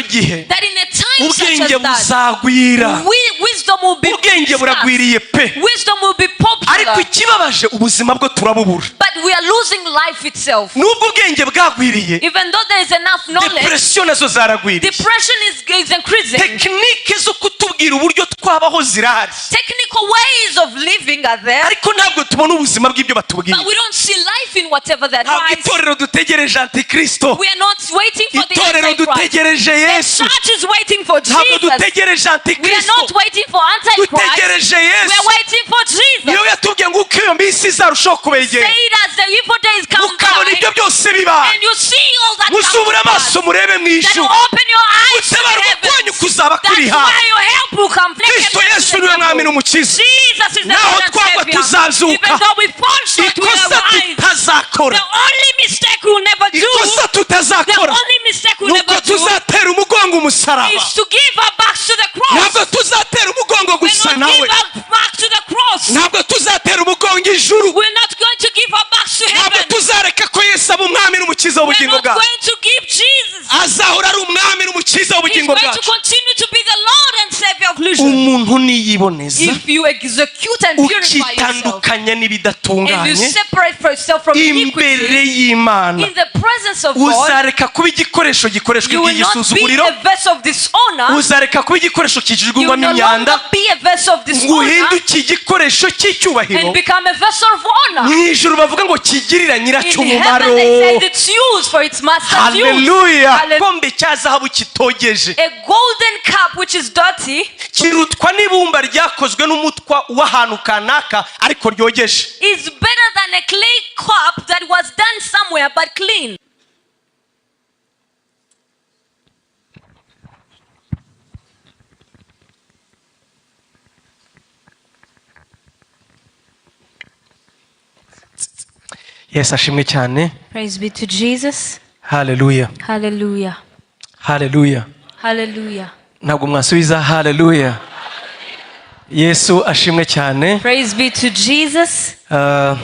icyo gihe That in a time such ubwenge as that, buzagwira. Wisdom will be Ubwenge scarce. buragwiriye pe. Wisdom will be popular. Ariko ikibabaje, ubuzima bwo turabubura. But we are losing life itself. Nubwo ubwenge bwagwiriye, Even though there is enough knowledge, depression nazo zaragwiriye. Depression is increasing. Technique zo kutubwira uburyo twabaho zirahari, Technical ways of living are there, ariko ntabwo tubona ubuzima bw'ibyo batubwira. But we don't see life in whatever they Ntabwo advise. itorero dutegereje antikristo. We are not waiting for the Itorero Antichrist. dutegereje The Yesu. church is waiting for Ntabwo Jesus. dutegereje We are antikristo. Not waiting for Antichrist. Dutegereje We Yesu. are waiting for Jesus. Niyo yatubwiye ngo uko iyo minsi izarushaho kubegera, Say it as the evil days come mukabona by, ibyo byose bibaye, and you see all that come muzubure to pass. amaso murebe mu Then ijuru. open your eyes to the Gutabarwa kwanyu heavens. kuzaba kuri That's hafi. where your help will come. Kristo Yesu niwe mwami n'umukiza. Jesus is the Naho Lord and twagwa Savior. tuzazuka. Even though we fall short, we Ikosa arise. tutazakora, The only mistake we'll never do, ikosa the tutazakora, only mistake we'll nuko never do tuzatera umugongo umusaraba. Is to give our backs to the cross. Ntabwo tuzatera umugongo We're gusa not nawe. give our back to the cross. Ntabwo tuzatera umugongo ijuru. We're not going to give our backs to Ntabwo heaven. tuzareka ko Yesu aba umwami n'umukiza We're w'ubugingo not bwacu. Going to give Jesus. Azahora ari umwami n'umukiza He's w'ubugingo going to bwacu. Continue to be the Lord and Savior of illusion. Umuntu niyiboneza, If you execute and purify yourself, ukitandukanya and you n'ibidatunganye separate yourself from imbere iniquity y'Imana, in the presence of God, uzareka kuba igikoresho gikoreshwa you will not be iby'igisuzuguriro, a vessel of dishonor. uzareka kuba igikoresho You kijugunywa will no imyanda, longer be a vessel of ngo dishonor uhinduke igikoresho cy'icyubahiro. And become a vessel of honor. Mu ijuru bavuga ngo kigirira In nyiracyo heaven, umumaro. They said it's used for its master's use. Haleluya. Hallelujah. Igikombe cya zahabu kitogeje A golden cup which is dirty kirutwa n'ibumba ryakozwe n'umutwa w'ahantu kanaka ariko ryogeje. Is better than a clay cup that was done somewhere but clean. Yesu ashimwe cyane. Praise be to Jesus. Haleluya. Hallelujah. Haleluya. Hallelujah. Ntabwo mwasubiza haleluya. Yesu ashimwe cyane. Praise be to Jesus. Ah,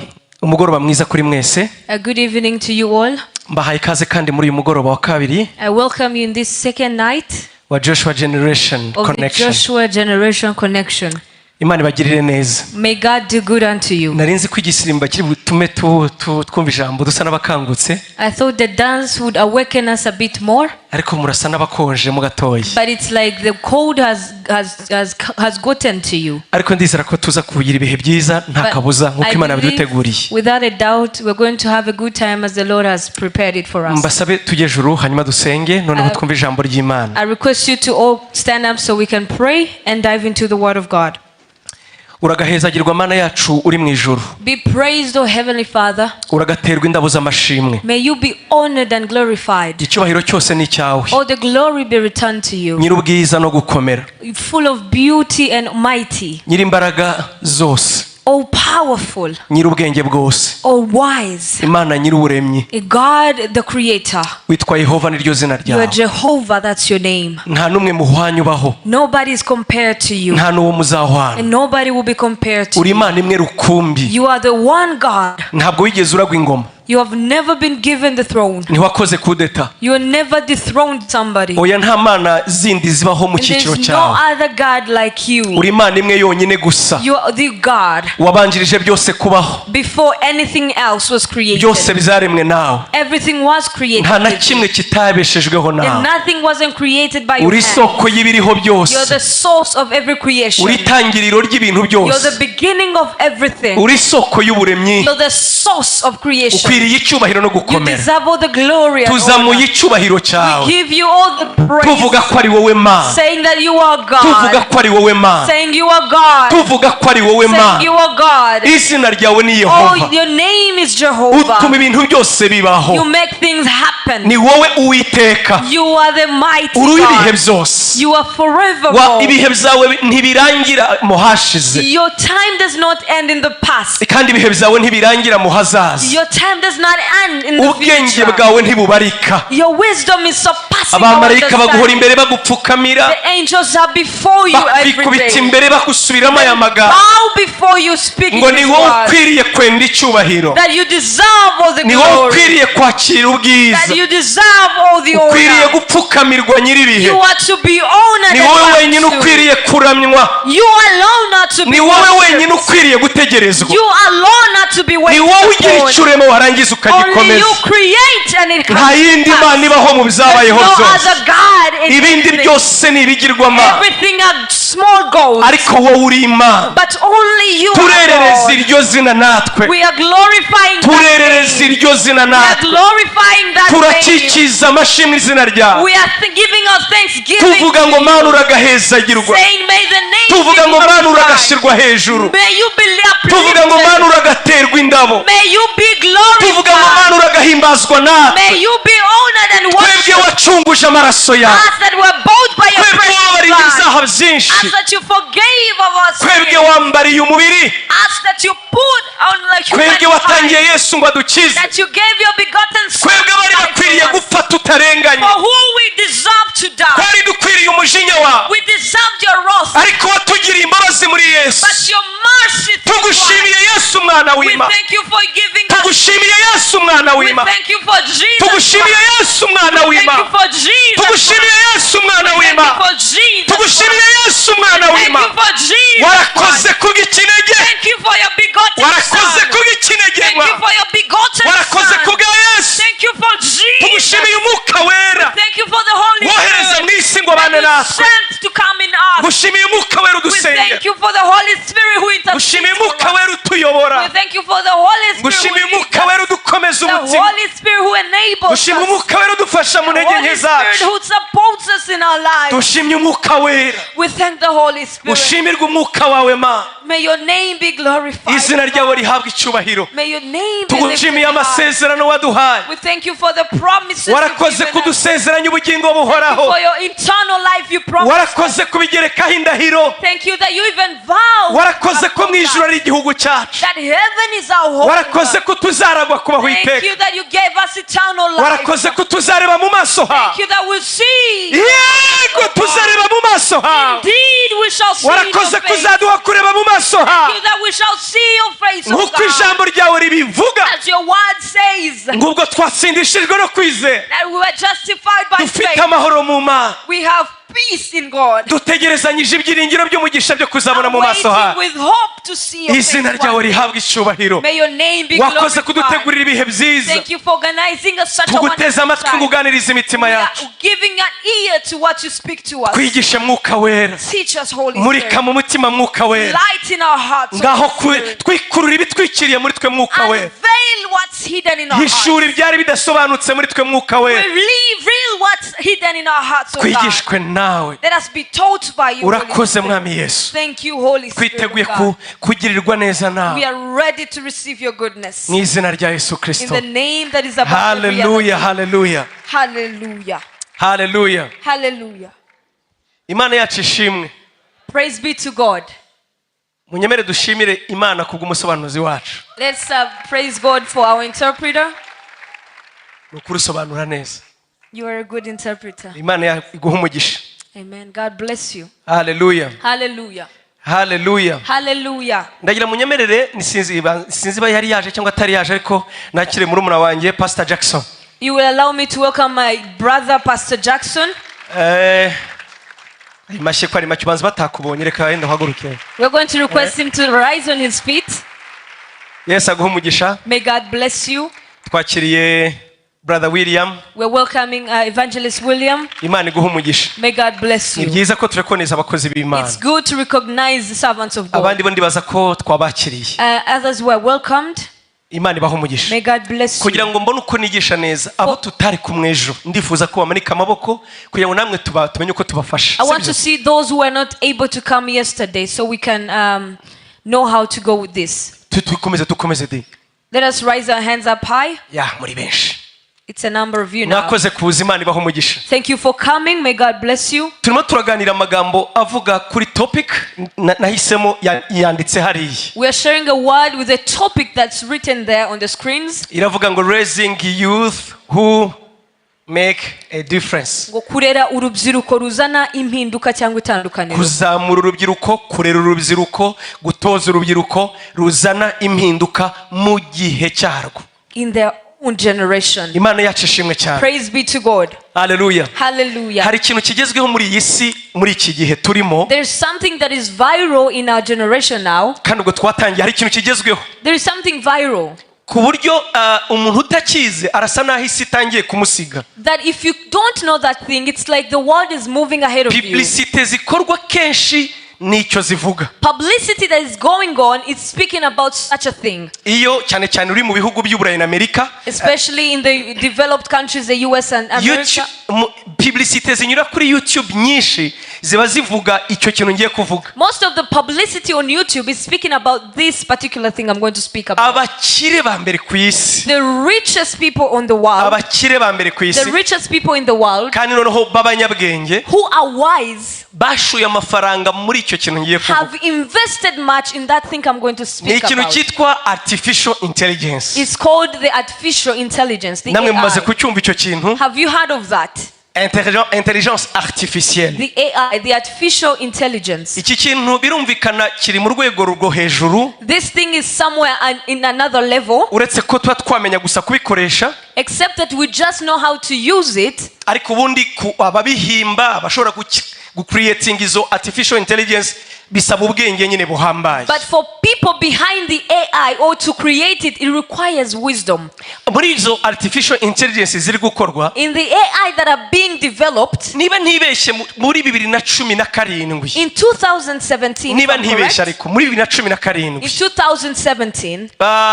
umugoroba mwiza kuri mwese. A good evening to you all. Mbahaye ikaze kandi muri uyu mugoroba wa kabiri I welcome you in this second night wa Joshua Generation of the Connection. Joshua Generation Connection. Imana ibagirire neza. May God do good unto you. Nari nzi ko igisirimba kiri butume twumva ijambo dusa n'abakangutse, I thought the dance would awaken us a bit more, ariko murasa n'abakonje mo gatoya. But it's like the cold has gotten to you. Ariko ndizera ko tuza kugira ibihe byiza nta But kabuza nk'uko I Imana believe, yabiduteguriye. without a doubt, we're going to have a good time as the Lord has prepared it for us. Mbasabe tujye juru hanyuma dusenge noneho twumve ijambo ry'Imana. I request you to all stand up so we can pray and dive into the Word of God. Uragahezagirwa Mana yacu uri mu ijuru. Be praised, O Heavenly Father. Uragaterwa indabo z'amashimwe. May you be honored and glorified. Icyubahiro cyose ni icyawe. All the glory be returned to you. Nyir'ubwiza no gukomera. Full of beauty and mighty. Nyir'imbaraga zose. All powerful. Nyir'ubwenge bwose. All wise. Imana nyir'uburemyi. A God the Creator. Witwa Yehova niryo zina You are ryawe. Jehovah, that's your name. Nta n'umwe muhwanya ubaho. Nobody is compared to you. Nta n'uwo muzahwana. And nobody will be compared to Uri you. Imana imwe rukumbi. You are the one God. Ntabwo wigeze uragwa ingoma. You have never been given the throne. Ntiwakoze kudeta. You have never dethroned somebody. Oya, nta mana zindi zibaho mu And cyiciro there's no cyawe. Other God like you. Uri Imana imwe yonyine gusa. You are the God Wabanjirije byose kubaho. Before anything else was created. Byose bizaremwe nawe. Everything was created Nta na with you. kimwe kitabeshejweho And nawe. nothing wasn't created by your Uri hand. isoko y'ibiriho byose. You're the source of every creation. Uri itangiriro ry'ibintu You're byose. The beginning of everything. Uri isoko y'uburemyi. You're the source of creation. Ukwiriye icyubahiro no You gukomera. Deserve all the glory and Tuzamuye honor. icyubahiro cyawe We give you all the praise, tuvuga ko ari wowe Mana, saying that you are tuvuga God, ko ari wowe Mana, saying you are God, tuvuga ko ari wowe saying Mana. You are God. Izina ryawe ni Oh, Yehova. your name is Utuma Jehovah. ibintu byose bibaho. You make things happen. Ni wowe Uwiteka. You are the mighty Uri ibihe God. byose. You are Wa forevermore. ibihe byawe ntibirangira mu hashize, Your time does not end in the past. Kandi ibihe byawe ntibirangira mu hazaza. Your time does not end in the Ubwenge future. bwawe ntibubarika. Your wisdom is surpassing our Abamarayika baguhora understanding. imbere bagupfukamira, The angels are before you every bakwikubita day. imbere bagusubiramo aya magambo Bow before you speaking ngo ni this wowe word. ukwiriye kwenda icyubahiro, That you deserve all the ni wowe glory. ukwiriye kwakira ubwiza, That you deserve all the ukwiriye honor. gupfukamirwa nyir'ibihe, You are to be honored ni and wowe bowed wenyine to. ukwiriye kuramywa, You alone are to be ni wowe worshipped. wenyine ukwiriye gutegerezwa, You alone are to be ni waited wowe ugira upon. icyo urema warangiza Only ukagikomeza. you create and it Nta comes yindi to mana pass. ibaho mu There's byabayeho no byose. other God in Ibindi anything. byose ni ibigirwamana, Everything are small goals. ariko wowe uri Imana. But only you are Turerereza God. iryo zina natwe. We are glorifying that Turerereza name. iryo zina We are natwe. glorifying that name. Turakikiza amashimwe izina ryawe, We are giving our thanksgiving tuvuga to ngo you, Mana uragahezagirwa, saying, may the name tuvuga be ngo Mana glorified. uragashyirwa hejuru, May you be tuvuga ngo Mana uplifted. uragaterwa indabo, May you be tuvuga ngo glorified. Mana uragahimbazwa natwe. May you be honored and Twebwe worshipped. wacunguje amaraso yawe, Us that were bought by your twebwe precious wababariye blood. ibyaha byinshi, Us that you forgave of our twebwe sins. wambariye umubiri, Us that you put on like twebwe human watangiye kind. Yesu ngo adukize, That you gave your begotten son twebwe to bari die bakwiriye for us. gupfa tutarenganye, For who we deserve to die. twari dukwiriye umujinya wawe, We deserved your wrath. ariko watugiriye imbabazi muri Yesu. But your mercy through Tugushimiye Christ. Yesu umwana We w'Imana. thank you for giving us. Tugushimiye Yesu umwana We w'Imana. thank you for Jesus Tugushimiye Christ. Yesu umwana Thank you w'Imana. for Jesus Tugushimiye Christ. Yesu umwana Thank you w'Imana. for Jesus Tugushimiye Christ. Yesu umwana Thank you w'Imana. for Jesus Warakoze Christ. kubw'ikinege. Thank you for your begotten Warakoze Son. kubw'ikinege. Thank you for your begotten Warakoze Son. kubwa Yesu. Thank you for Jesus. Tugushimiye umwuka wera Thank you for the Holy wohereza mu Spirit isi ngo abane that you natwe. sent to come in us. Gushimiye umwuka wera We udusengera. thank you for the Holy Spirit who intercedes Gushimiye for umwuka us. wera utuyobora. We thank you for the Holy Spirit who Gushimiye leads umwuka us. wera udukomeza The umutima. Holy Spirit who enables Gushima us. umwuka wera udufasha mu The ntege nke Holy Spirit zacu. who supports us in our lives. Dushimye umwuka wera. We thank the Holy Spirit. Ushimirwe umwuka wawe ma. May your name be glorified. Izina ryawe rihabwe icyubahiro. May your name be Tugushimiye lifted high. amasezerano waduhaye. We thank you for the promises you've Warakoze given us. kudusezeranya ubugingo buhoraho. For your eternal life you promised. Warakoze kubigerekaho indahiro. Thank you that you even vowed Warakoze ko mu upon ijuru us ari igihugu cyacu. that heaven is our home. Warakoze ko tuzaragwa kubaho Thank iteka. you that you gave us eternal life. Warakoze ko tuzareba mu maso hawe. Thank you that we'll see. Yego, tuzareba mu maso hawe. Indeed, we shall see your Warakoze face. kuzaduha kureba mu maso Thank hawe you that we shall see your face, O nk'uko God. ijambo ryawe ribivuga, As your word says, ngubwo twatsindishijwe no kwizera, that we were justified by dufite faith. amahoro mu Mana, We have peace in God. Dutegerezanyije ibyiringiro by'umugisha byo kuzabona mu maso Waiting hawe. with hope to see your Izina face ryawe one day. rihabwe icyubahiro. May your name be Wakoze glorified. kudutegurira ibihe byiza. Thank you for organizing us such a Tuguteze wonderful amatwi ngo time. uganirize imitima We are yacu. giving an ear to what you speak to us. Twigishe mwuka wera. Teach us, Holy Murika Spirit. mu mutima mwuka wera. Light in our hearts, Holy Ngaho Spirit. twikurura ibitwikiriye muri twe mwuka wera. Unveil what's hidden in our hearts. Hishura ibyari bidasobanutse muri twe mwuka wera. Reveal what's hidden in our hearts, O God. Twigishwe nawe. Let us be taught by you, Holy Urakoze Spirit. mwami Yesu. Thank you, Holy Spirit Twiteguye of God. kugirirwa neza We nawe are ready to receive your goodness. mu izina rya Yesu In Kirisito. the name that is above every other Haleluya, name. haleluya. Hallelujah. Haleluya. Hallelujah. Imana yacu ishimwe. Praise be to God. Munyemere dushimire Imana kubw'umusobanuzi wacu. Let's praise God for our interpreter. Ni ukuri usobanura neza. You are a good interpreter. Imana iguhe umugisha. Amen. God bless you. Haleluya. Hallelujah. Haleluya. Hallelujah. Ndagira munyemerere nisinzi sinzi iba yari yaje cyangwa atari yaje, ariko nakire murumuna wanjye Pastor Jackson. You will allow me to welcome my brother, Pastor Jackson. Eh, ayo mashyi ko ari make ubanza batakubonye, reka wenda uhaguruke. We're going to request him to rise on his feet. Yesu aguhe umugisha. May God bless you. Twakiriye brother William. We're welcoming Evangelist William. Imana iguhe umugisha. May God bless Ni you. byiza ko turekoniza abakozi b'Imana. It's good to recognize the servants of God. Abandi bo ndibaza ko twabakiriye. Others were welcomed. Imana ibahe umugisha. May God bless Kugira you. ngo mbone uko nigisha neza abo tutari kumwe ejo, ndifuza ko bamanika amaboko kugira ngo namwe tuba tumenye uko tubafasha. I want Sibyo? To see those who were not able to come yesterday so we can know how to go with this. Dukomeze dukomeze di. Let us raise our hands up high. Ya, muri benshi. It's a number of you now. Mwakoze kuza, Imana ibaha umugisha. Thank you for coming. May God bless you. Turimo turaganira amagambo avuga kuri topic nahisemo yanditse hariya. We are sharing a word with a topic that's written there on the screens. Iravuga ngo "Raising youth who make a difference." Ngo kurera urubyiruko ruzana impinduka cyangwa itandukaniro. Kuzamura urubyiruko, kurera urubyiruko, gutoza urubyiruko ruzana impinduka mu gihe cyarwo. In their own generation. Imana yacu ishimwe cyane. Praise be to God. Haleluya. Hallelujah. Hari ikintu kigezweho muri iyi si, muri iki gihe turimo. There's something that is viral in our generation now. Kandi ubwo twatangiye, hari ikintu kigezweho There is something viral ku buryo umuntu utakizi arasa n'aho isi itangiye kumusiga. that if you don't know that thing, it's like the world is moving ahead of you. Publicité zikorwa kenshi nicyo zivuga. Publicity that is going on is speaking about such a thing, Iyo cyane cyane uri mu bihugu by'Uburayi na Amerika, especially in the developed countries, the US and America. Publicité zinyura kuri YouTube nyinshi ziba zivuga icyo kintu ngiye kuvuga. Most of the publicity on YouTube is speaking about this particular thing I'm going to speak about. Abakire ba mbere ku isi, The richest people on the world, abakire ba mbere ku isi, the richest people in the world kandi noneho b'abanyabwenge, who are wise bashoye amafaranga muri icyo kintu ngiye kuvuga. have invested much in that thing I'm going to Ni speak ikintu about. cyitwa artificial intelligence. It's called the artificial intelligence, the Namwe mumaze AI. kucyumva icyo kintu. Have you heard of that? Intelligence artificielle. The AI, the artificial intelligence. Iki kintu birumvikana kiri mu rwego rwo hejuru. This thing is somewhere in another level, Uretse ko tuba twamenya gusa kubikoresha, except that we just know how to use it. ariko ubundi ku ababihimba bashobora gucreatinga izo artificial intelligence bisaba ubwenge nyine buhambaye. But for people behind the AI or to create it, it requires wisdom. Muri izo artificial intelligence ziri gukorwa, In the AI that are being developed, niba ntibeshye muri 2017, in 2017, if niba I'm ntibeshye, correct, ariko muri 2017, in 2017,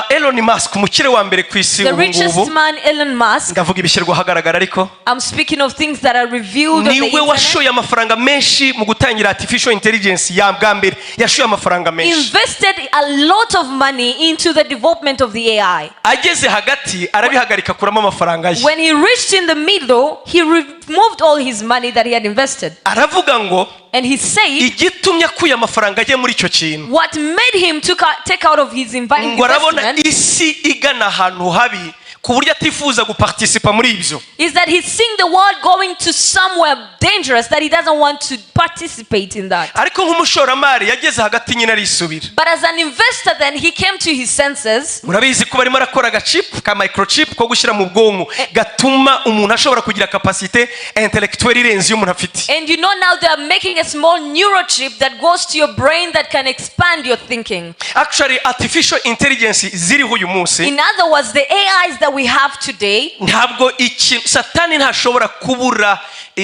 Elon Musk, umukire wa mbere ku isi the ubu richest ngubu, man, Elon Musk, ndavuga ibishyirwa ahagaragara ariko, I'm speaking of things that are revealed on the niwe internet, washoye amafaranga menshi mu gutangira artificial intelligence ya bwa mbere. Yashoye amafaranga menshi. Invested a lot of money into the development of the AI. Ageze hagati arabihagarika, akuramo amafaranga ye. When he reached in the middle, he removed all his money that he had invested. Aravuga ngo And he said, igitumye akuye amafaranga ajye muri icyo kintu, what made him to take out of his ngo arabona investment isi igana ahantu habi ku buryo atifuza guparticipa muri ibyo. is that he's seeing the world going to somewhere dangerous that he doesn't want to participate in that. Ariko nk'umushoramari yageze hagati nyine arisubira. But as an investor, then he came to his senses. Murabizi ko barimo arakora agachip ka microchip ko gushyira mu bwonko gatuma umuntu ashobora kugira capacité intellectuelle irenze iyo umuntu afite. And you know, now they are making a small neurochip that goes to your brain that can expand your thinking. Actually, artificial intelligence ziriho uyu munsi, In other words, the AIs that we have today, ntabwo iki Satani ntashobora kubura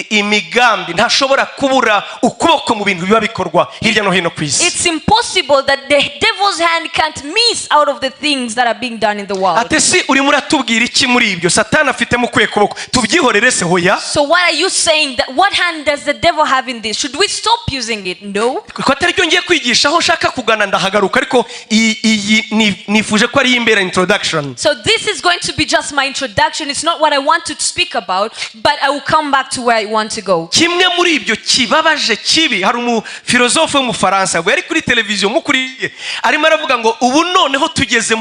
imigambi, ntashobora kubura ukuboko mu bintu biba bikorwa hirya no hino ku isi. It's impossible that the devil's hand can't miss out of the things that are being done in the world. Ate si urimo uratubwira iki muri ibyo? Satani afitemo ukuye kuboko, tubyihorere se? Hoya. So what are you saying? That what hand does the devil have in this? Should we stop using it? No. Ko atari byo ngiye kwigisha, aho nshaka kugana ndahagaruka, ariko iyi nifuje ko ari imbere introduction. So this is going to be just my introduction. It's not what I want to speak about, but I will come back to where I want to go. Kimwe muri ibyo kibabaje kibi, hari umufilozofe w'Umufaransa ngo yari kuri televiziyo mukuriye arimo aravuga ngo ubu noneho tugeze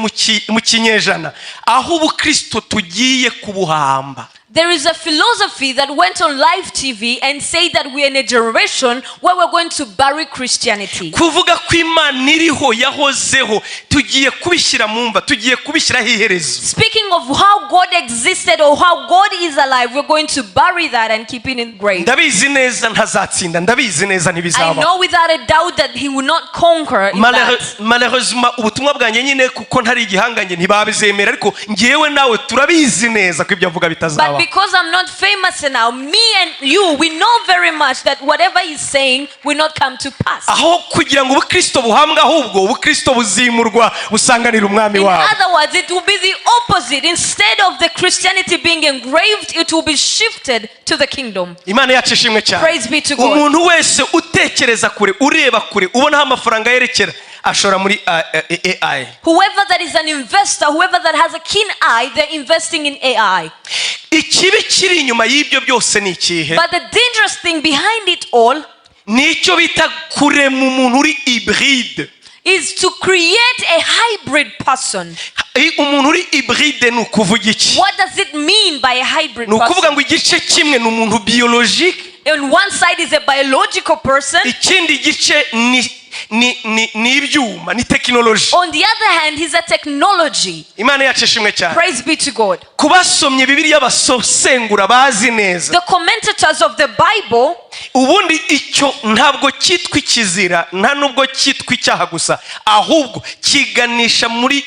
mu kinyejana aho ubukristo tugiye kubuhamba. There is a philosophy that went on live TV and said that we're in a generation where we're going to bury Christianity. Kuvuga ko Imana iriho yahozeho, tugiye kubishyira mu mva, tugiye kubishyiraho iherezo. Speaking of how God existed or how God is alive, we're going to bury that and keep it in grave. Ndabizi neza ntazatsinda, ndabizi neza I ntibizaba. Know without a doubt that he will not conquer in that. Malheureusement, ubutumwa bwanjye nyine kuko ntari igihangange ntibabizemera, ariko ngewe nawe turabizi neza ko ibyo avuga bitazaba. But because I'm not famous now, me and you, we know very much that whatever he's saying will not come to pass. Aho kugira ngo ubukristo buhambwe, ahubwo ubukristo buzimurwa busanganira Umwami In wabo. Other words, it will be the opposite. Instead of the Christianity being engraved, it will be shifted to the kingdom. Imana yacu ishimwe cyane. Praise be to God. Umuntu wese utekereza kure, ureba kure, ubona aho amafaranga yerekera, ashora muri AI. Whoever that is an investor, whoever that has a keen eye, they're investing in AI. Ikibi kiri inyuma y'ibyo byose ni ikihe? But the dangerous thing behind it all Ni icyo bita kurema umuntu uri hybride. Is to create a hybrid person. Umuntu uri hybride ni ukuvuga iki? What does it mean by a hybrid Ni ukuvuga person? Ngo igice kimwe ni umuntu biologique, On one side is a biological person. Ikindi gice ni ibyuma, ni tekinoloji. On the other hand, he's a technology. Imana yacu ishimwe cyane. Praise be to God. Ku basomye Bibiliya basesengura bazi neza, The commentators of the Bible, ubundi icyo ntabwo cyitwa ikizira, nta nubwo cyitwa icyaha gusa, ahubwo kiganisha muri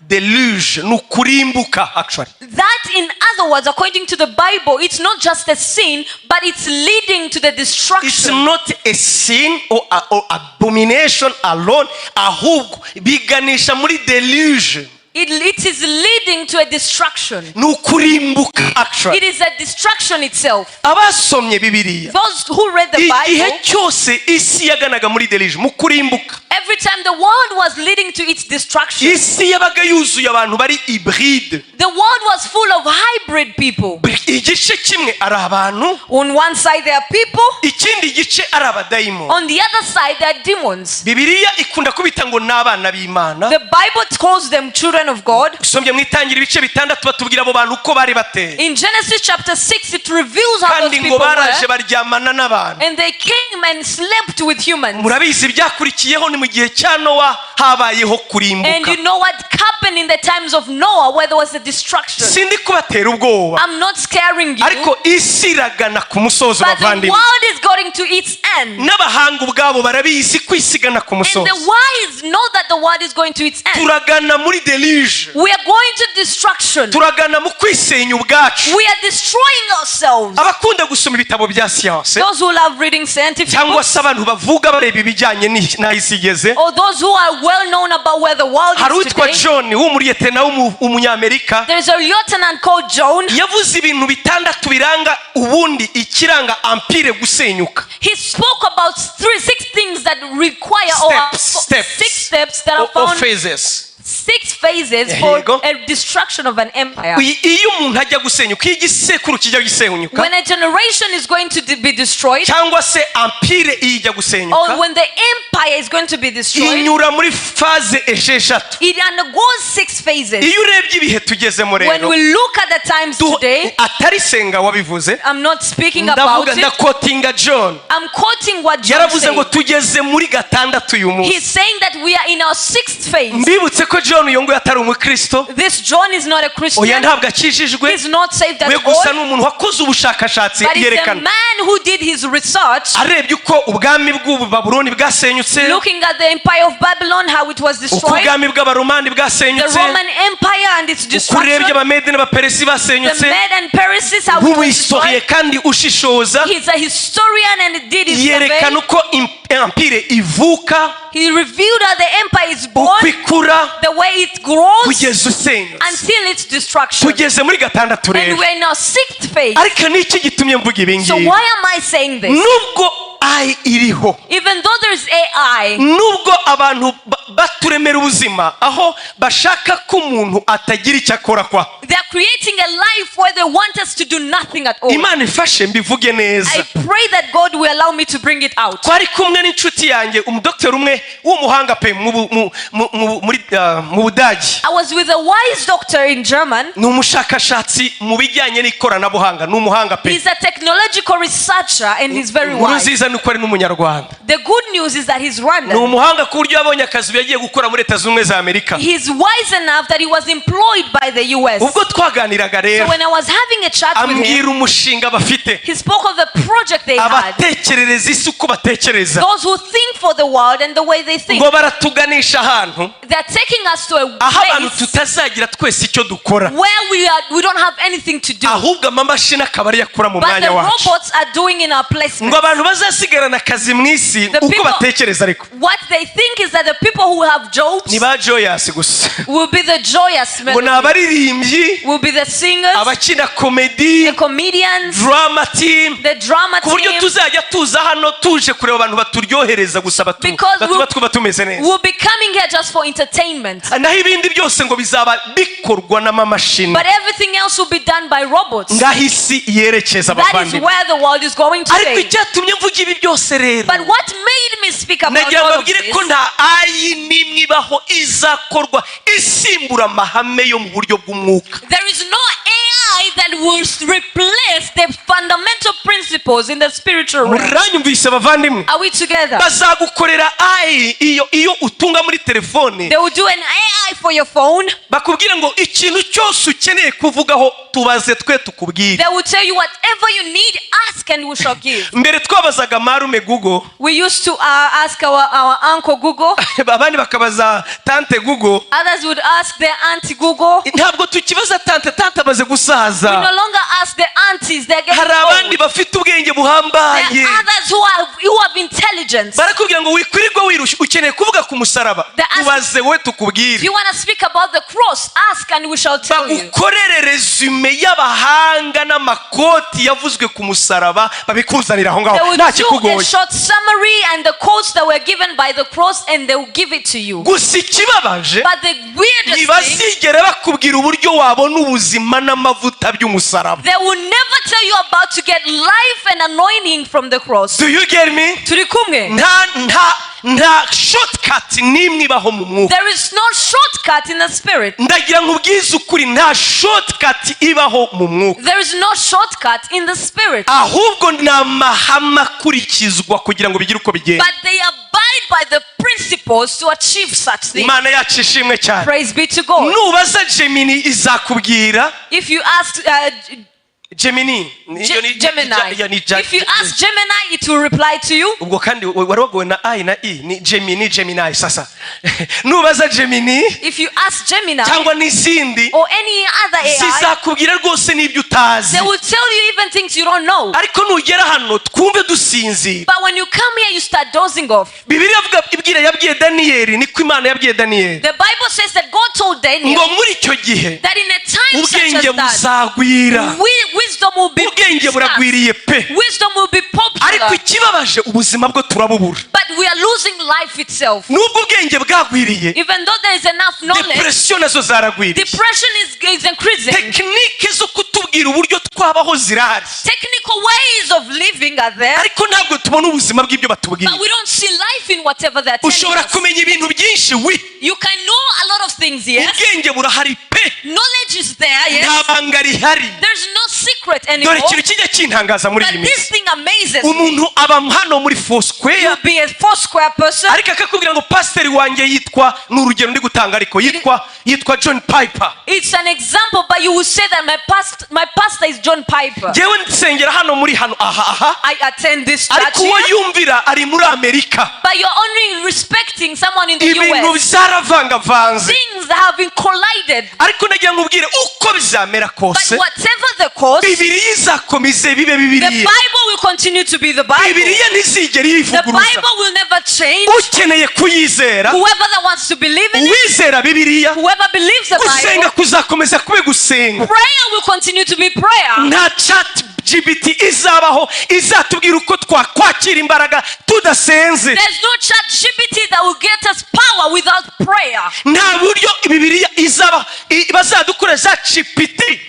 déluge, ni ukurimbuka actually. That in other words, according to the Bible, it's not just a sin, but it's leading to the It's destruction. Not a sin or abomination alone, ahubwo biganisha muri déluge. It is leading to a destruction. Ni ukurimbuka actually. It is a destruction itself. Abasomye Bibiliya, Those who read the igihe Bible, cyose isi yaganaga muri déluge, mu kurimbuka, every time the world was leading to its destruction, isi yabaga yuzuye abantu bari hybride. The world was full of hybrid people. Igice kimwe ari abantu, On one side, there are people, ikindi gice ari abadayimoni. On the other side, there are demons. Bibiliya ikunda kubita ngo ni abana b'Imana. The Bible calls them children of God. Usomye mu Itangira ibice 6, batubwira abo bantu uko bari bateye. In Genesis chapter 6, it reveals how those Kandi ngo people baraje were. Baryamana n'abantu. And they came and slept with humans. Murabizi ibyakurikiyeho ni mu gihe cya Nowa habayeho And kurimbuka. You know what happened in the times of Noah, where there was a destruction. Sindi kubatera ubwoba, I'm not scaring you, ariko isi iragana ku musozo, but the bavandimwe. World is going to its end. N'abahanga ubwabo barabizi ko isi igana ku And musozo. the wise know that the world is going to its end. Turagana muri déluge. We are going to destruction. Turagana mu kwisenya ubwacu. We are destroying ourselves. Abakunda gusoma ibitabo bya siyanse, Those who love reading scientific cyangwa books, se abantu bavuga bareba ibijyanye n'aho isi igeze, or those who are well known about where the world hari is uwitwa today. John w'umuriyetena w'umunyamerika. There's a lieutenant called John. Yavuze ibintu bitandatu biranga ubundi ikiranga empire gusenyuka. He spoke about three, six things that require or Steps, steps. Six steps that are or found, phases. Six phases Here for you go. a destruction of an empire. Iyo umuntu ajya gusenyuka, iyo igisekuru kijya gusenyuka, When a generation is going to be destroyed, cyangwa se empire iyo ijya gusenyuka, or when the empire is going to be destroyed, inyura muri phase 6. It undergoes six phases. Iyo urebye ibihe tugezemo When rero, we look at the times today, atari Senga wabivuze, I'm not speaking about ndavuga it. Ndaquotinga John. I'm quoting what John Yaravuze ngo said. Tugeze muri gatandatu uyu munsi. He's saying that we are in our sixth phase. Mbibutse ko John uyu nguyu atari umukristo. This John is not a Oya, Christian. ntabwo akijijwe. He's not saved at We gusa all. ni umuntu wakoze ubushakashatsi, But he's a yerekana man who did his research, arebye uko ubwami bw'ubu Babuloni bwasenyutse, looking at the empire of Babylon, how it was uko destroyed, ubwami bw'Abaromani the bwasenyutse, Roman Empire and its uko urebye destruction, Abamedi n'Abaperesi the basenyutse. Med and Persians, how it was Nk'umuhistorien destroyed. Kandi ushishoza, He's a historian and did his survey. yerekana uko empire ivuka, He revealed how the empire is born, uko ikura, the way it grows, kugeza usenyutse. Until its destruction. Tugeze muri gatandatu And rero. we're in our sixth phase. Ariko niki gitumye mvuga ibi So ngibi? why am I saying this? Nubwo AI iriho, Even though there's AI, nubwo abantu baturemera ubuzima aho bashaka ko umuntu atagira icyo akora kwa, they're creating a life where they want us to do nothing at all. Imana ifashe mbivuge neza. I pray that God will allow me to bring it out. Twari kumwe n'inshuti yanjye, umudogiteri umwe w'umuhanga pe mu Budage. I was with a wise doctor in German. Ni umushakashatsi mu bijyanye n'ikoranabuhanga, ni umuhanga pe. He's a technological researcher and he's very Inkuru wise. nziza ni uko ari n'Umunyarwanda. The good news is that he's Ni Rwandan. umuhanga ku buryo yabonye akazi yagiye gukora muri Leta Zunze Ubumwe za Amerika. He's wise enough that he was employed by the US. Ubwo twaganiraga So rero, when I was having a chat with him, ambwira umushinga bafite, he spoke of the project they had. Abatekerereza isi uko batekereza, Those who think for the world and the way they think. Ngo baratuganisha ahantu They're taking us to a aho abantu place tutazagira twese icyo dukora, where we don't have anything to do. ahubwo amamashini akaba ariyo akora mu But mwanya the wacu. Robots are doing in our placement. Ngo abantu bazasigara Abazasigarana akazi mu isi, The uko people- batekereza ariko, What they think is that the people who have jobs ni ba joyous gusa, will be the joyous ngo ni melody, abaririmbyi, will be the singers, abakina comedy, the comedians, drama team, the drama ku buryo team. tuzajya tuza hano tuje kureba abantu baturyohereza gusa, Because batuma twumva tumeze neza. we'll be coming here just for entertainment. Naho ibindi byose ngo bizaba bikorwa n'amamashini. But everything else will be done by robots. Ngaho isi yerekeza, That is abavandimwe. where the world is going Ariko today. icyatumye mvuga ibi byose rero, But what made me speak about nagira ngo all of mbabwire this, ko nta AI n'imwe ibaho izakorwa isimbura amahame yo mu buryo bw'umwuka. There is no AI that will replace the fundamental principles in the spiritual realm. Muranyumvise, abavandimwe? Are we together? Bazagukorera AI iyo utunga muri telefone, They will do an AI for your phone. bakubwira ngo ikintu cyose ukeneye kuvugaho, tubaze twe tukubwire. They will tell you, "Whatever you need, ask and we shall give." Mbere twabazaga marume Google, We used to ask our uncle Google. abandi bakabaza tante Google. Others would ask their auntie Google. Ntabwo tukibaza tante, tante amaze gusaza. We no longer ask the aunties. They're getting Hari abandi old. Bafite ubwenge buhambaye. There are others who have intelligence. Barakubwira ngo wikwirirwa wirushya, ukeneye kuvuga ku musaraba, tubaze we tukubwire. If you want to speak about the cross, ask and we shall tell you. Bagukorere résumé y'abahanga n'amakoti yavuzwe ku musaraba, babikuzanira aho ngaho They will nta do a kikugoye. Short summary and the quotes that were given by the cross, and they will give it to you. Gusa ikibabaje, But the weirdest thing, ntibazigera bakubwira uburyo wabona ubuzima n'amavuta by'umusaraba. They will never tell you about to get life and anointing from the cross. Do you get me? Turi kumwe? Nta shortcut n'imwe ibaho mu mwuka. There is no shortcut in the spirit. Ndagira ngo ubwize ukuri, nta shortcut ibaho mu mwuka. There is no shortcut in the spirit. Ahubwo ni amahame akurikizwa kugira ngo bigire uko bigenda. But they abide by the principles to achieve such things. Imana yacu ishimwe cyane. Praise be to God. Nubaza Gemini izakubwira. If you ask Gemini. Gemini, Iyo ni if you ask Gemini, it will reply to you. Ubwo kandi wari wagowe na I na E, ni Gemini, Gemini. Sasa nubaza Gemini If you ask Gemini cyangwa n'izindi, or any other AI, zizakubwira rwose n'ibyo utazi. They will tell you even things you don't know. Ariko nugera hano twumve dusinzira. But when you come here, you start dozing off. Bibiliya avuga ibwira yabwiye Daniyeli, niko Imana yabwiye Daniyeli The Bible says that God told Daniel ngo muri icyo gihe that in a time such ubwenge as that, buzagwira. Wisdom will be Ubwenge scarce. buragwiriye pe. Wisdom will be popular. Ariko ikibabaje, ubuzima bwo turabubura. But we are losing life itself. Nubwo ubwenge bwagwiriye, Even though there is enough knowledge, depression nazo zaragwiriye. Depression is increasing. Technique zo kutubwira uburyo twabaho zirahari, Technical ways of living are there, ariko ntabwo tubona ubuzima bw'ibyo batubwira. But we don't see life in whatever they're telling Ushobora us. Kumenya ibintu byinshi wi You can know a lot of things, yes. Ubwenge burahari pe. Knowledge is there, yes. Nta banga rihari. There's no secret Dore anymore. ikintu kijya kintangaza muri iyi But this minsi, thing amazes me. umuntu aba hano muri Foursquare, You'll be a Foursquare person. ariko akakubwira ngo pasiteri wanjye yitwa, ni urugero ndi gutanga, ariko yitwa John Piper. It's an example, but you will say that my pastor is John Piper. Ngewe nsengera hano muri hano aha aha, I attend this church ariko uwo here, yumvira ari muri Amerika. But you're only respecting someone in the Ibintu US. byaravangavanze. Things have been collided. Ariko nagira ngo ubwire, uko bizamera kose, But whatever the cause, Bibiliya izakomeze bibe the Bibiliya. Bible will continue to be the Bible. Bibiliya ntizigera The yivuguruza. Bible will never change. Ukeneye kuyizera, Whoever that wants to believe in it, uwizera Bibiliya, whoever believes the gusenga Bible, kuzakomeza kube gusenga. Prayer will continue to be prayer. Nta Chat GPT izabaho izatubwira uko twakwakira imbaraga tudasenze. There's no Chat GPT that will get us power without prayer. Nta buryo Bibiliya izaba bazadukora za GPT,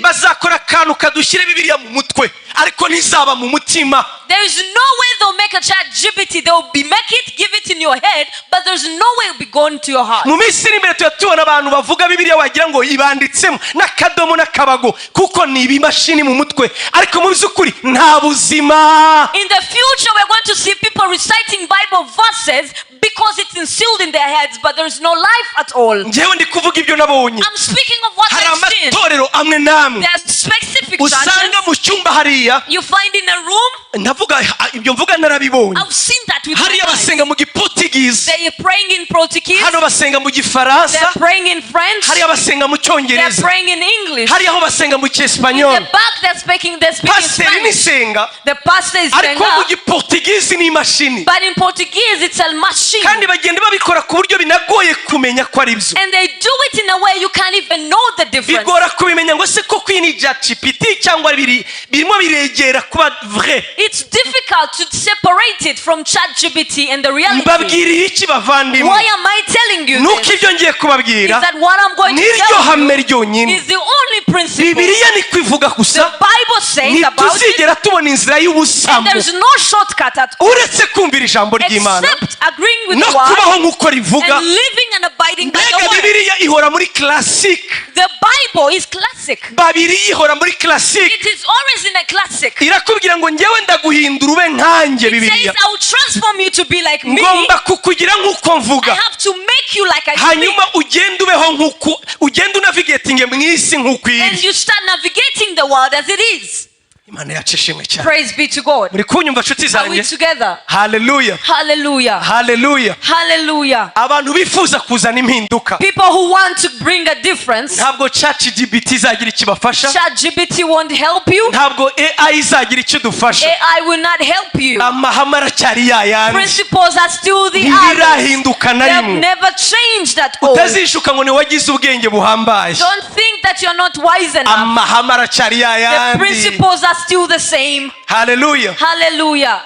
bazakora akantu kadushyire Bibiliya mu mutwe, ariko ntizaba mu mutima. There is no way they'll make a Chat GPT. They'll be make it, give it in your head, but there's no way it'll be gone to your heart. Mu minsi iri imbere tuba tubona abantu bavuga Bibiliya wagira ngo ibanditsemo n'akadomo n'akabago, kuko ni ibimashini mu mutwe, ariko mu by'ukuri nta buzima. In the future, we're going to see people reciting Bible verses because because it's instilled in their heads, but there's no life at all. Njyewe ndi kuvuga ibyo nabonye. I'm speaking of what Hari I've seen. amatorero amwe n'amwe There are specific usanga churches mu cyumba hariya. You find in a room. Ndavuga ibyo mvuga narabibonye. I've seen that with my Hariya eyes. Basenga mu Gipotigizi. They are praying in Portuguese. Hano basenga mu Gifaransa. They're praying in French. Hariya basenga mu They're Cyongereza. Praying in English. Hariya aho basenga mu In the Cyesipanyoli. Back, they're speaking Pasiteri Spanish. nisenga The pastor is ariko mu Senga, Giportigizi ni imashini. But in Portuguese, it's a machine. Kandi bagenda babikora ku buryo binagoye kumenya ko ari byo. And they do it in a way you can't even know the difference. Bigora kubimenya ngo se koko iyi ni ChatGPT cyangwa biri birimo biregera kuba vrai. It's difficult to separate it from ChatGPT and the reality. Mbabwiriye iki bavandimwe? Why am I telling you Nuko this? ibyo ngiye kubabwira Is that what I'm going to niryo tell you hame ryonyine. Is the only principle. Bibiliya niko ivuga gusa. The Bible says about it. Ntituzigera tubona inzira y'ubusamo There's no shortcut at all uretse kumvira ijambo ry'Imana except agreeing with no the word kubaho nk'uko rivuga. And living and abiding by the Mbega word. Bibiliya ihora muri classic. The Bible is classic. Babiri ihora muri classic. It is always in a classic. Irakubwira ngo njyewe ndaguhindura ube nkanjye. It says, Bibiliya "I will transform you to be like me." ngomba kukugira nk'uko I mvuga. Have to make you like I speak. Hanyuma ugende ubeho nk'uko ugende unavigatinge mu isi nk'uko And iri. You start navigating the world as it is. Imana yacu ishimwe cyane. Praise be to God. Muri kunyumva nshuti Are we zanjye? Together? Haleluya. Hallelujah. Haleluya. Hallelujah. Abantu bifuza kuzana impinduka, People who want to bring a difference, ntabwo ChatGPT izagira ikibafasha. ChatGPT won't help you. Ntabwo AI izagira icyo idufasha. AI will not help you. Amahame aracyari yayandi. Principles are still the others. Ntibirahinduka na They have rimwe. Never changed at all. Utazishuka ngo ntiwagize ubwenge buhambaye. Don't think that you're not wise enough. Amahame aracyari The yayandi. Principles are still the same. Haleluya. Hallelujah.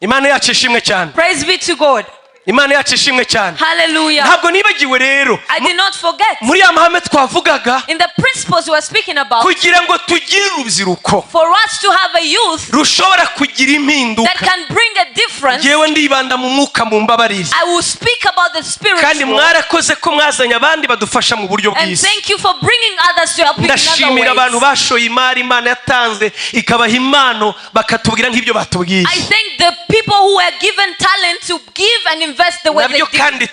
Imana yacu ishimwe cyane. Praise be to God. Imana yacu ishimwe cyane. Hallelujah. Ntabwo nibagiwe rero I did not forget. Muri ya mahame twavugaga In the principles we were speaking about, kugira ngo tugire urubyiruko for us to have a youth rushobora kugira impinduka, that can bring a difference, yewe ndibanda mu mwuka mu mbabarire. I will speak about the Kandi spiritual. Mwarakoze ko mwazanye abandi badufasha mu buryo And bw'isi. Thank you for bringing others to help you in other Ndashimira abantu ways. Bashoye imari Imana yatanze ikabaha impano bakatubwira nk'ibyo batubwiye. I thank the people who were given talent to give and invest the way they Nabyo did. Kandi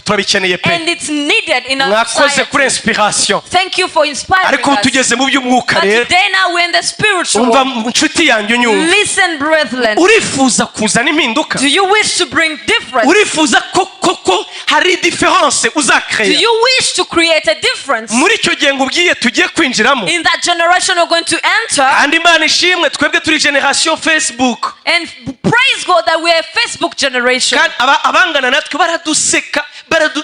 turabikeneye pe. And it's needed in our Mwakoze society. Kuri inspiration. Thank you for inspiring Ariko ubu us. tugeze mu by'umwuka But rero. Today now we're in the spiritual Umva world. nshuti yanjye unyumva. Listen, brethren. Urifuza kuzana impinduka? Do you wish to bring difference? Urifuza ko koko hari différence Do uzakeya you wish to create a difference? Muri icyo gihe ngubwiye tugiye kwinjiramo? In that generation we're going to enter, Kandi Imana ishimwe twebwe turi generation Facebook. And praise God that we are a Facebook generation. Kandi abangana natwe baraduseka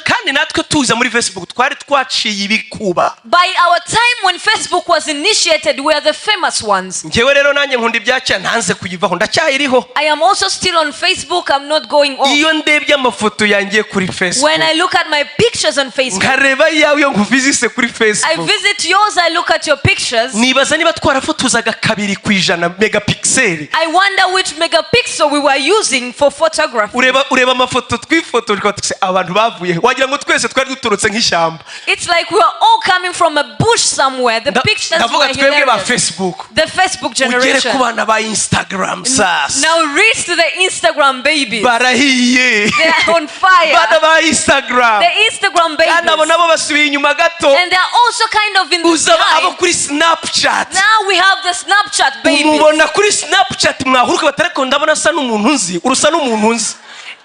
kandi natwe tuza muri Facebook twari twaciye ibikuba. By our time when Facebook was initiated, we are the famous ones. Njyewe rero nanjye nkunda ibya ntanze kuyivaho ndacyayiriho. I am also still on Facebook. I'm not going off. Iyo ndebye amafoto yanjye kuri Facebook, When I look at my pictures on Facebook, nkareba iyawe iyo nkuvizise kuri I Facebook, visit yours, I look at your pictures. Nibaza niba twarafotozaga 2% megapixel. I wonder which megapixel we were using for photography. Ureba amafoto twifotoje ukaba tuzi abantu bavuye wagira ngo twese twari duturutse nk'ishyamba. It's like we were all coming from a bush somewhere. The pictures Ndavuga were twebwe ba hilarious. Facebook. The Facebook Ugere ku generation. Bana ba Instagram sasa. Now reach to the Instagram babies. Barahiye. They are on fire. Bana ba Instagram. The Instagram Kandi abo babies. Nabo basubiye inyuma gato. And they're also kind of in the Uza abo behind. Kuri Snapchat. Now we have the Snapchat babies. Umubona kuri Snapchat mwahuruka batariko ndabona asa n'umuntu nzi urusa n'umuntu nzi.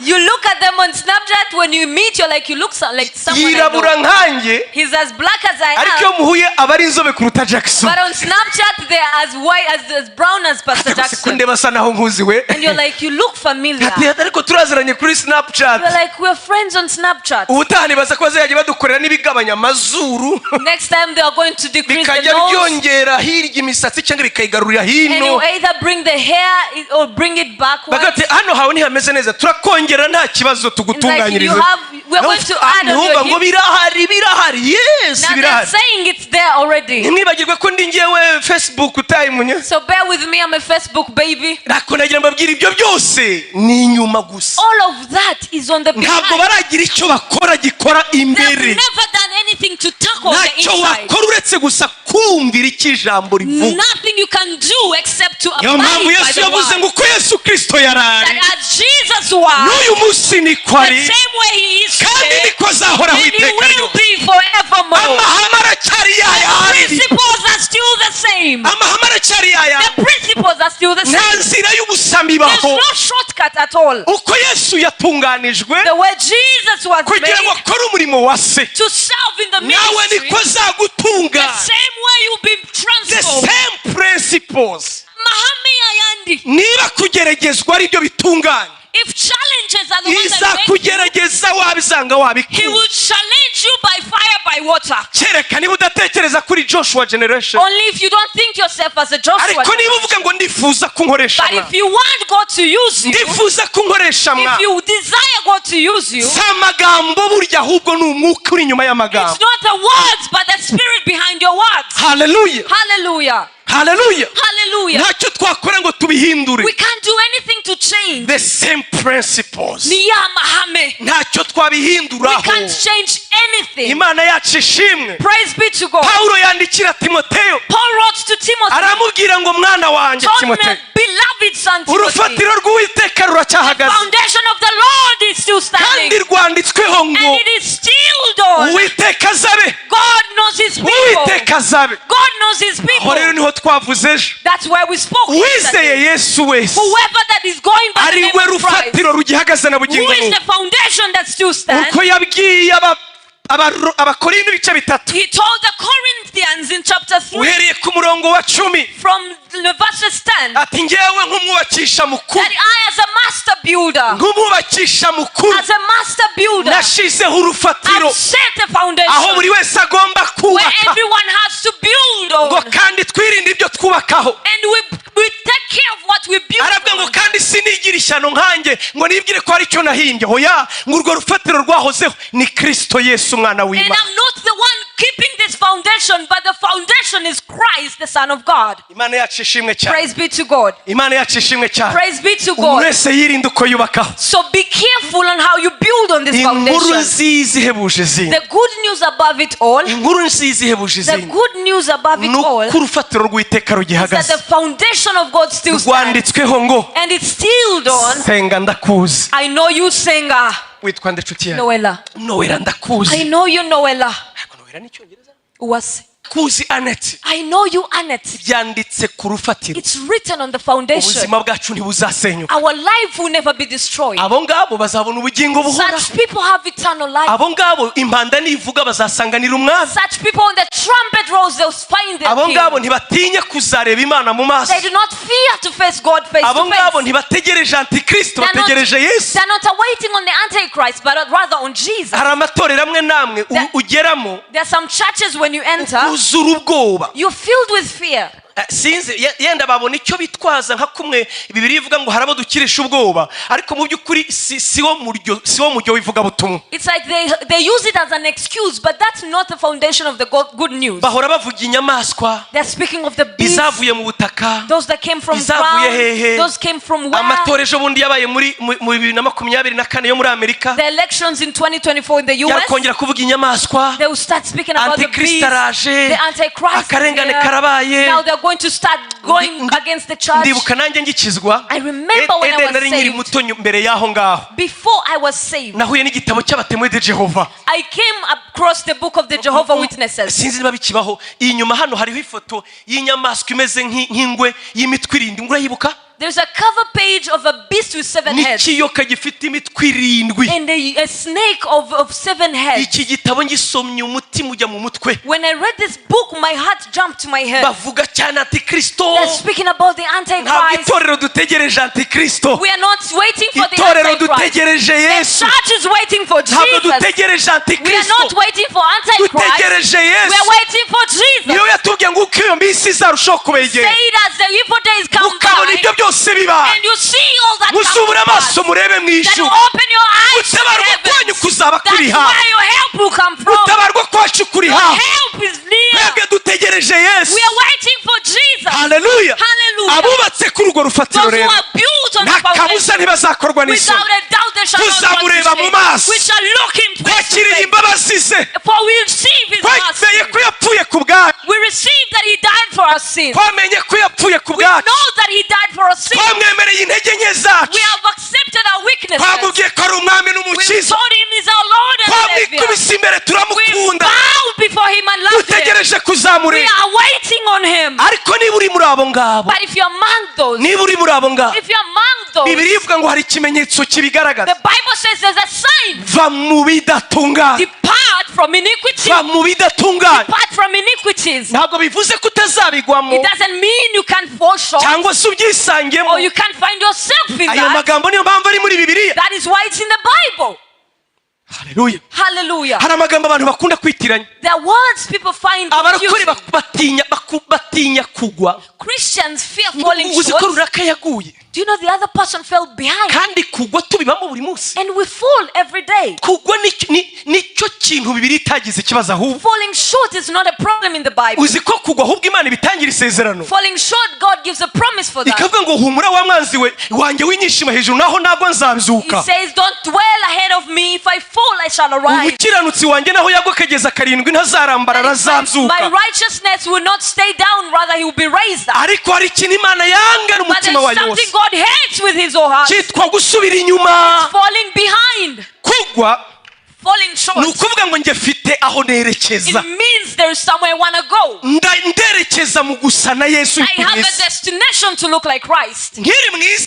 You look at them on Snapchat, when you meet, you're like, "You look like someone I Yirabura know." nkanjye. He's as black as I Ariko iyo am. muhuye aba ari inzobe kuruta Jackson. But on Snapchat, they're as white, as brown as Pastor Ariko se ko Jackson. ndeba asa naho nkuzi we. And you're like, "You look familiar." Ati, ariko turaziranye kuri Snapchat. You're like, "We're friends on Snapchat." Ubutaha nibaza ko bazajya badukorera n'ibigabanya amazuru, Next time they are going to decrease the bikajya nose. Byongera hirya imisatsi cyangwa bikayigarurira And hino. You either bring the hair or bring it backwards. Bagati hano hawe ntihameze neza turakongera nta kibazo tugutunganyirize. We're going to add on Ntumva your ngo hip. Birahari birahari yes Now they're birahari. Saying it's there already. Ntimwibagirwe ko ndi ngewe Facebook utayimunye. So bear with me, I'm a Facebook baby. Ariko nagira mbabwire ibyo byose ni inyuma gusa. All of that is on the Ntabwo behind. Baragira icyo bakora gikora imbere. They've never done anything to tackle the Ntacyo inside. Wakora uretse gusa kumvira icyo ijambo rivuga. Nothing you can do except to Niyo mpamvu abide by Yesu the yavuze word. ngo uko Yesu Yesu Kirisito yari ari, That as Jesus was, n'uyu munsi niko the ari, same way he is kandi today, niko azahoraho and he iteka will ryose. be forevermore. Amahame aracyari yayandi. Principles are still the same. Amahame aracyari yayandi. The principles are still the Nta same. nzira y'ubusamo There's ibaho. no shortcut at all. Uko Yesu yatunganijwe The way Jesus was kugira ngo made akore umurimo wa se, to serve in the nawe ministry, niko azagutunga. the same way you've been The transformed. same principles. Mahame yayandi. Niba kugeragezwa ari byo bitunganye, If challenges are the ones that make you, izakugerageza wabizanga he wabikura. will challenge you by fire, by water. Kereka niba udatekereza kuri Joshua generation. Only if you don't think yourself as a Joshua. Ariko niba uvuga ngo ndifuza kunkoresha But mwa, if you want God to use you, ndifuza kunkoresha mwa, if you desire God to use you, si amagambo burya, ahubwo ni umwuka uri inyuma y'amagambo. it's not the words, but the spirit behind your words. Haleluya. Hallelujah. Haleluya. Hallelujah. Ntacyo twakora ngo tubihindure. We can't do anything to change. The same principles. Ni ya mahame. Ntacyo We twabihinduraho. can't change anything. Imana yacu ishimwe. Praise be to God. Pawulo yandikira Timoteyo, Paul wrote to Timothy, aramubwira ngo mwana wanjye told him, Timoteyo, "Beloved son Timothy, urufatiro rw'Uwiteka ruracyahagaze, foundation of the Lord is still kandi standing, rwanditsweho ngo and it is still on. Uwiteka azabe, God knows his people." Uwiteka azabe." God knows his Aho rero people. niho twavuze ejo. That's where we spoke Uwizeye yesterday. Yesu wese, Whoever that is going by the ari name we of Christ, rufatiro rugihagaze na who bugingo is n'ubu. the foundation that still stands, Uko yabwiye Abakorinto ibice 3, he told the Corinthians in chapter 3, uhereye ku murongo wa 10, from the verses 10, ati ngewe nk'umwubakisha mukuru, that I, as a master builder, nk'umwubakisha mukuru, as a master builder, nashizeho urufatiro I've set the aho foundation buri wese agomba where kubaka, everyone has to build ngo on. kandi twirinde ibyo twubakaho. And we take care of what we build Aravuga ngo on. kandi sinigira ishyano nkanjye ngo nibwire ko hari icyo nahimbye. Hoya, ngo urwo rufatiro rwahozeho ni Kristo Yesu umwana And w'Imana. I'm not the one keeping this foundation, but the foundation is Christ, the Son of God. Imana yacu ishimwe cyane. Praise be to God. Imana yacu ishimwe cyane. Praise be to Umuntu God. wese yirinde uko yubakaho. So be careful on how you build on this Inkuru foundation. nziza ihebuje izindi, The good news above it all, inkuru nziza ihebuje the izindi, good news above it ni all uko urufatiro rw'Uwiteka is that rugihagaze, the foundation of God still stands. rwanditsweho ngo And it's still on. Senga ndakuzi. "I know you, Senga." Witwa nde, nshuti yawe? Noella. Noella, ndakuzi. "I know you, Noella." Ariko Noella ni icyongereza. Was Kuzi Annette. "I know you, Annette." Byanditse ku rufatiro. It's written on the foundation. Ubuzima bwacu ntibuzasenyuka. Our life will never be destroyed. Abo ngabo bazabona ubugingo buhoraho. Such people have eternal life. Abo ngabo impanda nivuga bazasanganira umwami. Such people, when the trumpet rolls, they'll find their Abo ngabo king. ntibatinya kuzareba Imana mu maso. They do not fear to face God face Abo to ngabo face. ntibategereje antikristo, bategereje Yesu. They're not awaiting on the Antichrist, but rather on Jesus. Hari amatorero amwe n'amwe ugeramo, There are some churches when you enter, uzura ubwoba. You're filled with fear. Sinzi yenda babona icyo bitwaza nka kumwe Bibiliya ivuga ngo hari abo dukirisha ubwoba, ariko mu by'ukuri si wo muryo w'ivugabutumwa. It's like they use it as an excuse, but that's not the foundation of the good news. Bahora bavuga inyamaswa They're speaking of the beasts, izavuye mu butaka, those that came from izavuye ground, hehe. those came from where. Amatora ejo bundi yabaye muri mu 2024 yo muri Amerika, The elections in 2024 in the US, yakongera kuvuga inyamaswa, they will start speaking about the Antikristo beast, araje, the Antichrist is akarengane here. karabaye. Now they're going to start going against the church. Ndibuka nanjye ngikizwa, I remember when I Eden was nari nkiri saved. muto mbere y'aho ngaho, Before I was saved, nahuye n'igitabo cy'aba Témoins de Jéhovah. I came across the book of the Jehovah Witnesses. Sinzi niba bikibaho. Inyuma hano hariho ifoto y'inyamaswa imeze nk'ingwe y'imitwe irindwi. Urayibuka? There's a cover page of a beast with seven heads N'ikiyoka gifite imitwe irindwi. And a snake of seven heads. Iki gitabo ngisomye umutima ujya mu mutwe. When I read this book, my heart jumped to my head. Bavuga cyane antikristo. They're speaking about the Ntabwo Antichrist. itorero dutegereje antikristo. We are not waiting for the Itorero Antichrist. dutegereje The Yesu. church is waiting for Ntabwo Jesus. dutegereje We are antikristo, not waiting for Antichrist. dutegereje We Yesu. are waiting for Jesus. Niyo yatubwiye ngo uko iyo minsi izarushaho kubegera, Say it as the evil days come mukabona by, ibyo byose biba, and you see all that come muzubure to pass, amaso murebe mu then ijuru. open your eyes to the Gutabarwa kwanyu heavens. kuzaba kuri That's hafi. where your help will come from. Gutabarwa kwacu kuri Your hafi. help is near. Twebwe dutegereje Yesu. We are waiting for Jesus. Haleluya. Hallelujah. Abubatse kuri urwo rufatiro Those who rero, are built put on the Nta kabuza foundation. ntibazakorwa n'isoni. Without a doubt, they shall not be put to Tuzamureba mu shame. maso. We shall look him face to Twakiriye face. imbabazi ze. For we receive his Twemeye mercy. ko yapfuye ku bwacu. We receive that he died for our sins. Twamenye ko yapfuye ku We bwacu. know that he died for our sins. Twamwemereye intege nke zacu. We have accepted our weaknesses. Twamubwiye ko ari umwami We n'umukiza. told him he's our Lord and Savior. Twamwikubise imbere, We turamukunda. bowed before him and loved him. Dutegereje We kuzamureba. are waiting on him. Ariko niba uri muri abo ngabo, But if you're among those, niba uri muri abo ngabo, if you're among those, Bibiliya ivuga ngo hari ikimenyetso kibigaragaza. The Bible says there's a sign. Va mu bidatunganye. Depart from iniquity. Va mu bidatunganye. Depart from iniquities. Ntabwo bivuze ko utazabigwamo It doesn't mean you can't fall short cyangwa se ubyisangemo. Or you can't find yourself in Ayo that. magambo niyo mpamvu ari muri Bibiliya. That is why it's in the Bible. Haleluya. Hallelujah. Hari amagambo abantu bakunda kwitiranya. There are words people find Abarokore confusing. batinya kugwa. Christians fear falling Uzi ko short. runaka yaguye? Do you know the other person fell behind? Kandi kugwa tubibamo buri munsi. And we fall every day. Kugwa nicyo kintu Bibiliya itagize ikibazo ahubwo. Falling short is not a problem in the Bible. Uzi ko kugwa ahubwo Imana ibitangira isezerano, Falling short, God gives a promise for that. ikavuga ngo humura wa mwanzi we wanjye winyishima hejuru, naho nagwa He nzabyuka. says, "Don't dwell ahead of me. If I fall, I shall arise." Umukiranutsi wanjye naho yagwa akageza karindwi ntazarambara, My arazabyuka. Righteousness will not stay down, rather, he will be raised up. Ariko hari ikintu Imana yanga But n'umutima there's wayo something wose God hates with his whole heart: cyitwa gusubira inyuma. Falling behind, Kugwa falling short. ni ukuvuga ngo njye mfite aho It nerekeza. Means there is somewhere I want to go. Nderekeza mu gusa na Yesu I have a mwiza. Destination to look like Christ. Nkiri mwiza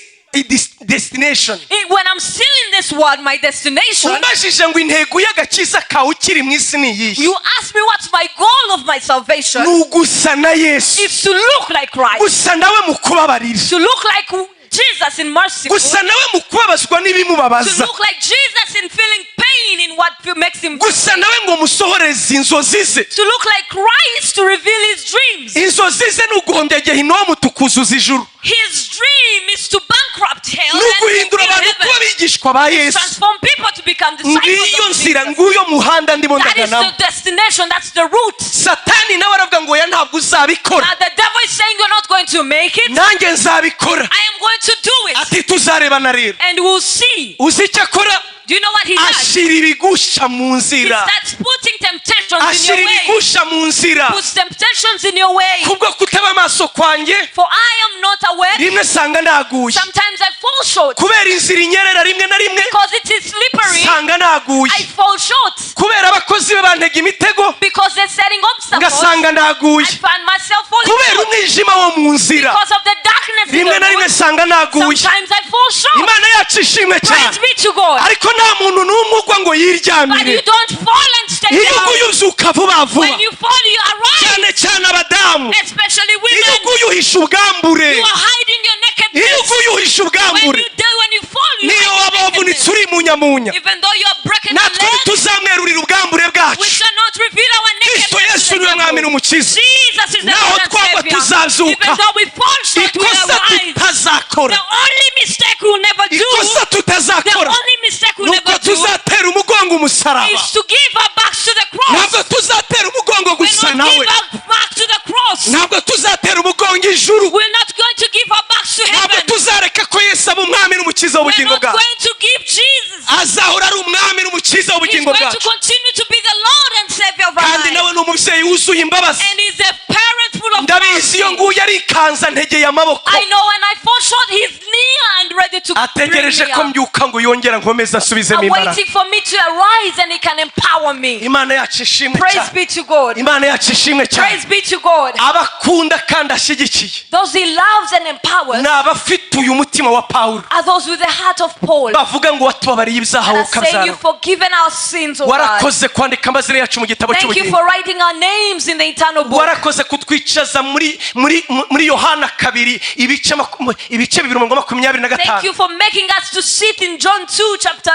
destination. When I'm still in this world, my destination, Umbajije ngo intego y'agakiza kawe ukiri mu isi ni iyihe, you ask me what's my goal of my salvation, ni ugusa na Yesu. Is to look like Christ. Gusa nawe mu kubabarira. To look like Jesus in mercy. Gusa nawe mu kubabazwa To n'ibimubabaza. Look like Jesus in feeling pain in what makes him. Gusa nawe ngo musohoreze inzozi ze. To look like Christ to reveal his dreams. Inzozi ze ni uguhombya gehinomu tukuzuza ijuru. His dream is to bankrupt hell Ni and to uguhindura fill abantu heaven. kuba abigishwa ba Yesu. Transform people to become disciples Ngiyo of nzira, Jesus. nguyo muhanda ndimo That is ndaganamo. the destination, that's the route. Satani nawe aravuga ngo oya, ntabwo uzabikora. Now the devil is saying you're not going to make it. Nanjye nzabikora. I am going to do it. Ati tuzarebana rero. And we'll see. Uzi icyo akora? Do you know what he does? Ashyira ibigusha mu He nzira. starts putting temptations in Ashyira your way. ibigusha mu nzira. Puts temptations in your way. Kubwo kutaba amaso kwanjye, For I am not aware. rimwe sanga naguye. Sometimes I fall short. Kubera inzira inyerera rimwe na rimwe, Because it is slippery, sanga naguye. I fall short. Kubera abakozi be bantega imitego, Because they're setting obstacles, ngasanga naguye. I find myself falling Kubera short. umwijima wo mu nzira, Because of the darkness in rimwe the na rimwe road, sanga naguye. sometimes I fall short. Imana yacu ishimwe cyane. Praise be to God. Ariko nta muntu n'umwe ugwa ngo But yiryamire. you don't fall and stay Iyo down. uguye ubyuka vuba vuba. When you fall, you arise. Cyane cyane abadamu. Especially Iyo women. uguye uhisha ubwambure. You are hiding your Iyo nakedness. uguye uhisha When ubwambure. you do, when you fall, you Niyo hide waba your wavunitse nakedness. uri munyamunya, Even though you are broken natwe leg, ntituzamwerurira ubwambure we bwacu. Shall not reveal our Kristo nakedness Yesu to the niwe mwami devil. n'umukiza. Jesus is the Naho Lord and twagwa Savior. tuzazuka. Even though we fall short, we Ikosa arise. tutazakora, The only mistake we'll never do, ikosa the tutazakora, only mistake we'll nuko never do tuzatera umugongo umusaraba. Is to give our backs to the cross. Ntabwo tuzatera umugongo We'll gusa not nawe. Give our back to the cross. Ntabwo tuzatera umugongo ijuru. We're not going to give our backs to Ntabwo heaven. tuzareka ko Yesu aba umwami n'umukiza We're w'ubugingo not bwacu. Going to give Jesus. Azahora ari umwami n'umukiza He's w'ubugingo going to bwacu. Continue to be the Lord and Savior of our Kandi lives. nawe ni umubyeyi wuzuye imbabazi. And he's a parent full of Ndabizi iyo mercy. nguye arikanza ntegeye amaboko. I know when I fall short, he's near and ready to bring Ategereje me ko up. mbyuka ngo yongera nkomeze asubizemo I'm imbaraga. Waiting for me to arise and he can empower me. Imana yacu ishimwe Praise cyane. Be to God. Imana yacu ishimwe cyane. Praise be to God. Abakunda kandi ashyigikiye Those he loves and empowers ni abafite uyu mutima wa Pawulo, are those with the heart of Paul bavuga ngo watubabariye ibyaha and are saying, ukabyara. "You've forgiven our sins, O God." Warakoze kwandika amazina yacu mu gitabo Thank you cy'ubugingo. for writing our names in the eternal book. Warakoze kutwicaza muri Yohana kabiri ibice 2 umurongo 25. Thank you for making us to sit in John 2 chapter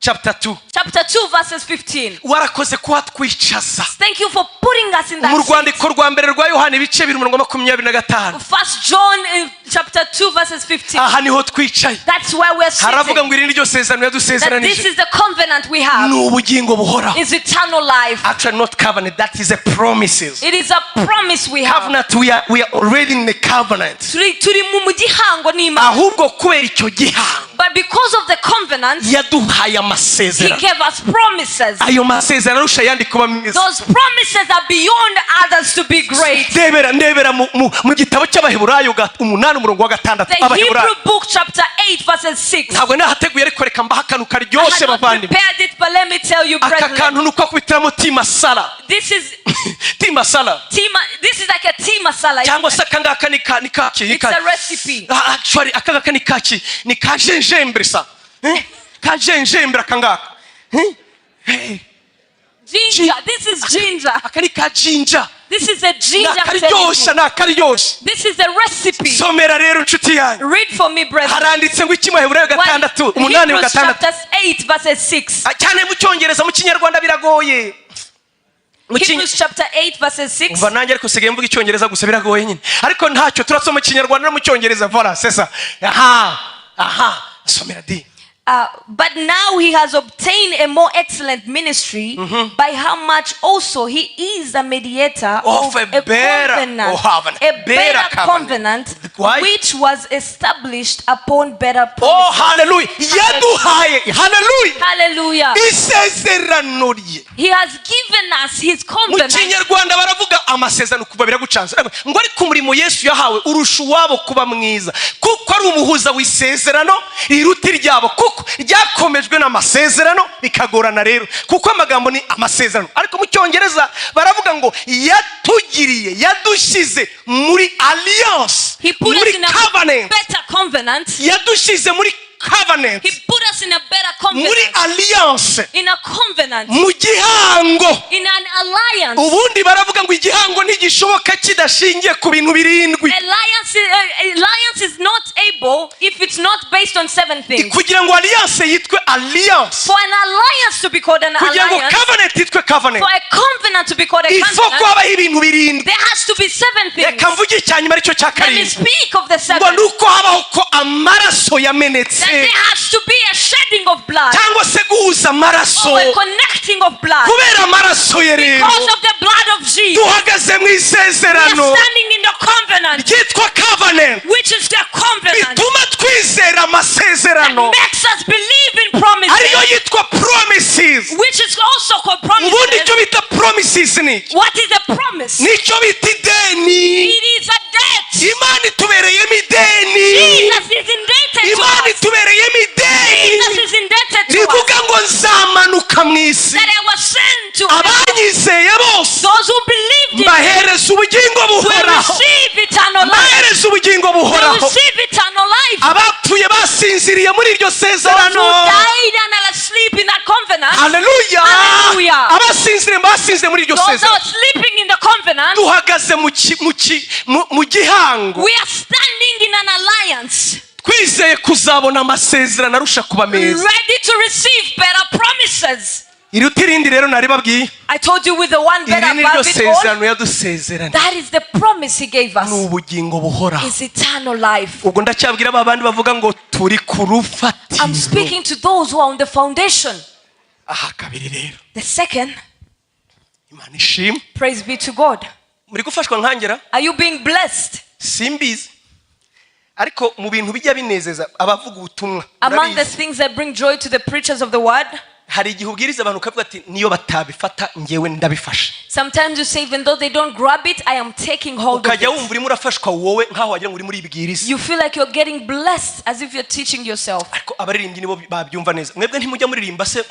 Chapter 2. Chapter 2 verses 15. Warakoze kuhatwicaza. Thank you for putting us in Mu that seat. rwandiko rwa mbere rwa Yohani, ibice 2, umurongo 25. First John in chapter 2 verses 15. Aha niho twicaye. That's where we're Haravuga sitting. ngo iri ni ryo sezerano That this yadusezeranije, is the covenant we have. ni ubugingo buhoraho. Is eternal life. Actually not covenant, that is a promises. It is a promise we have. Covenant, we are already in the covenant. Turi mu gihango n'Imana. Ahubwo kubera icyo gihango, But because of the covenant, yaduhaye He amasezerano. gave us promises. Ayo masezerano arusha ayandi kuba meza. Those promises are beyond others to be great. Ndebera mu gitabo cy'Abaheburayo 8, umurongo wa 6. The Abaheburayo. Hebrew book chapter 8 verses 6. Ntabwo nahateguye, ariko reka mbahe akantu I karyoshye, had not bavandimwe. prepared it, but let me tell you, Aka brethren. kantu ni uko akubitiramo tea masala. This is Tea masala. tea, this is like a tea masala. Cyangwa se aka ngaka ni kaki, ni It's a recipe. Ah, actually aka ngaka ni kaki, ni ka gingembre sa. Eh? Ka gingembre aka ngaka. Eh? Eh, Ginger. This is ginger. Aka ni ka ginger. This is a Ni ginger, I'm telling akaryoshya, you. ni akaryoshya. This is a recipe. Somera rero, inshuti yanjye. Read for me, brethren. Haranditse ngo iki mu Baheburayo 6, 8, Hebrews 6? chapter 8 verses 6. Ah, cyane mu Cyongereza, mu Kinyarwanda biragoye. Hebrews chapter 8 verses 6. Umva nanjye, ariko usigaye mvuga Icyongereza gusa, biragoye nyine, ariko ntacyo, turasoma mu Kinyarwanda no mu Cyongereza. Voilà, c'est ça. Aha, aha, somera di. But now he has obtained a more excellent ministry, by how much also he is a mediator of a better- covenant, oh, covenant. a Better better covenant. covenant, Why? Which was established upon better Oh, promises. haleluya! Yaduhaye, haleluya, Hallelujah. isezerano rye. He has given us his Mu covenant. Kinyarwanda baravuga amasezerano, kuva biragucanze ngo ariko umurimo Yesu yahawe urusha uwabo kuba mwiza, kuko ari umuhuza w'isezerano riruta iryabo, kuko ryakomejwe n'amasezerano. Bikagorana rero, kuko amagambo ni amasezerano, ariko mu Cyongereza baravuga ngo yatugiriye, yadushyize muri alliance, He put muri us in a covenant. Better covenant. Yadushyize muri covenant, He put us in a better muri covenant. Alliance, In a covenant. mu gihango. In an alliance. Ubundi baravuga ngo igihango ntigishoboka kidashingiye ku bintu birindwi. Alliance is not able if it's not based on seven things. Kugira ngo alliance yitwe alliance, For an alliance to be called an kugira ngo alliance, covenant yitwe covenant, for a covenant to be called a il faut ko covenant, habaho ibintu birindwi. There has to be seven things. Reka mvuge icya nyuma, aricyo cya Let me karindwi, speak of the ngo seven. ni uko habaho ko amaraso yamenetse, That there has to be a shedding of blood cyangwa se guhuza amaraso. Or a connecting of blood. Kubera amaraso ye rero, Because of the blood of Jesus, duhagaze mu we are isezerano standing in the covenant, ryitwa covenant, which is the covenant bituma twizera amasezerano, that makes us believe in promises, ariyo yitwa promises. Which is also called Ubundi promises. icyo bita promises ni iki? What is a promise? Nicyo bita ideni. It is a debt. Imana itubereyemo ideni. Jesus is indebted to Imana us. itubereyemo ideni. Jesus is indebted to us. Rivuga ngo nzamanuka mu isi, That I was sent to abanyizeye bose those who believed in me mbahereza ubugingo will buhoraho. Receive eternal life. Mbahereza ubugingo Will buhoraho. Receive eternal life. Abapfuye basinziriye muri iryo Those sezerano, who died and are asleep in that covenant, haleluya, Hallelujah. abasinziriye, basinziriye muri iryo Those who sezerano. Are sleeping in the covenant, Duhagaze mu ki- mu ki- mu- mu gihango, we are standing in an alliance, twizeye kuzabona amasezerano arusha kuba meza. Ready to receive better promises. Iruta irindi rero naribabwiye. I told you with the one better Iri ni ryo above it all. sezerano yadusezeranye. That is the promise he gave us. Ni ubugingo buhoraho. Is eternal life. Ubwo ndacyabwira ba bandi bavuga ngo turi ku I'm rufatiro. Speaking to those who are on the foundation. Aha kabiri rero, The second, Imana ishimwe. Praise be to God. Muri gufashwa nkangera? Are you being blessed? Simbizi, ariko mu bintu bijya binezeza abavuga ubutumwa, Among the murabizi. Things that bring joy to the preachers of the word, Hari igihe ubwiriza abantu ukavuga ati niyo batabifata, ngewe ndabifashe. Sometimes you say, even though they don't grab it, I am taking hold of Ukajya it. wumva urimo urafashwa wowe, nk'aho wagira ngo urimo uribwiriza. You feel like you're getting blessed as if you're teaching yourself. Ariko abaririmbyi nibo babyumva neza. Mwebwe ntimujya muririmba se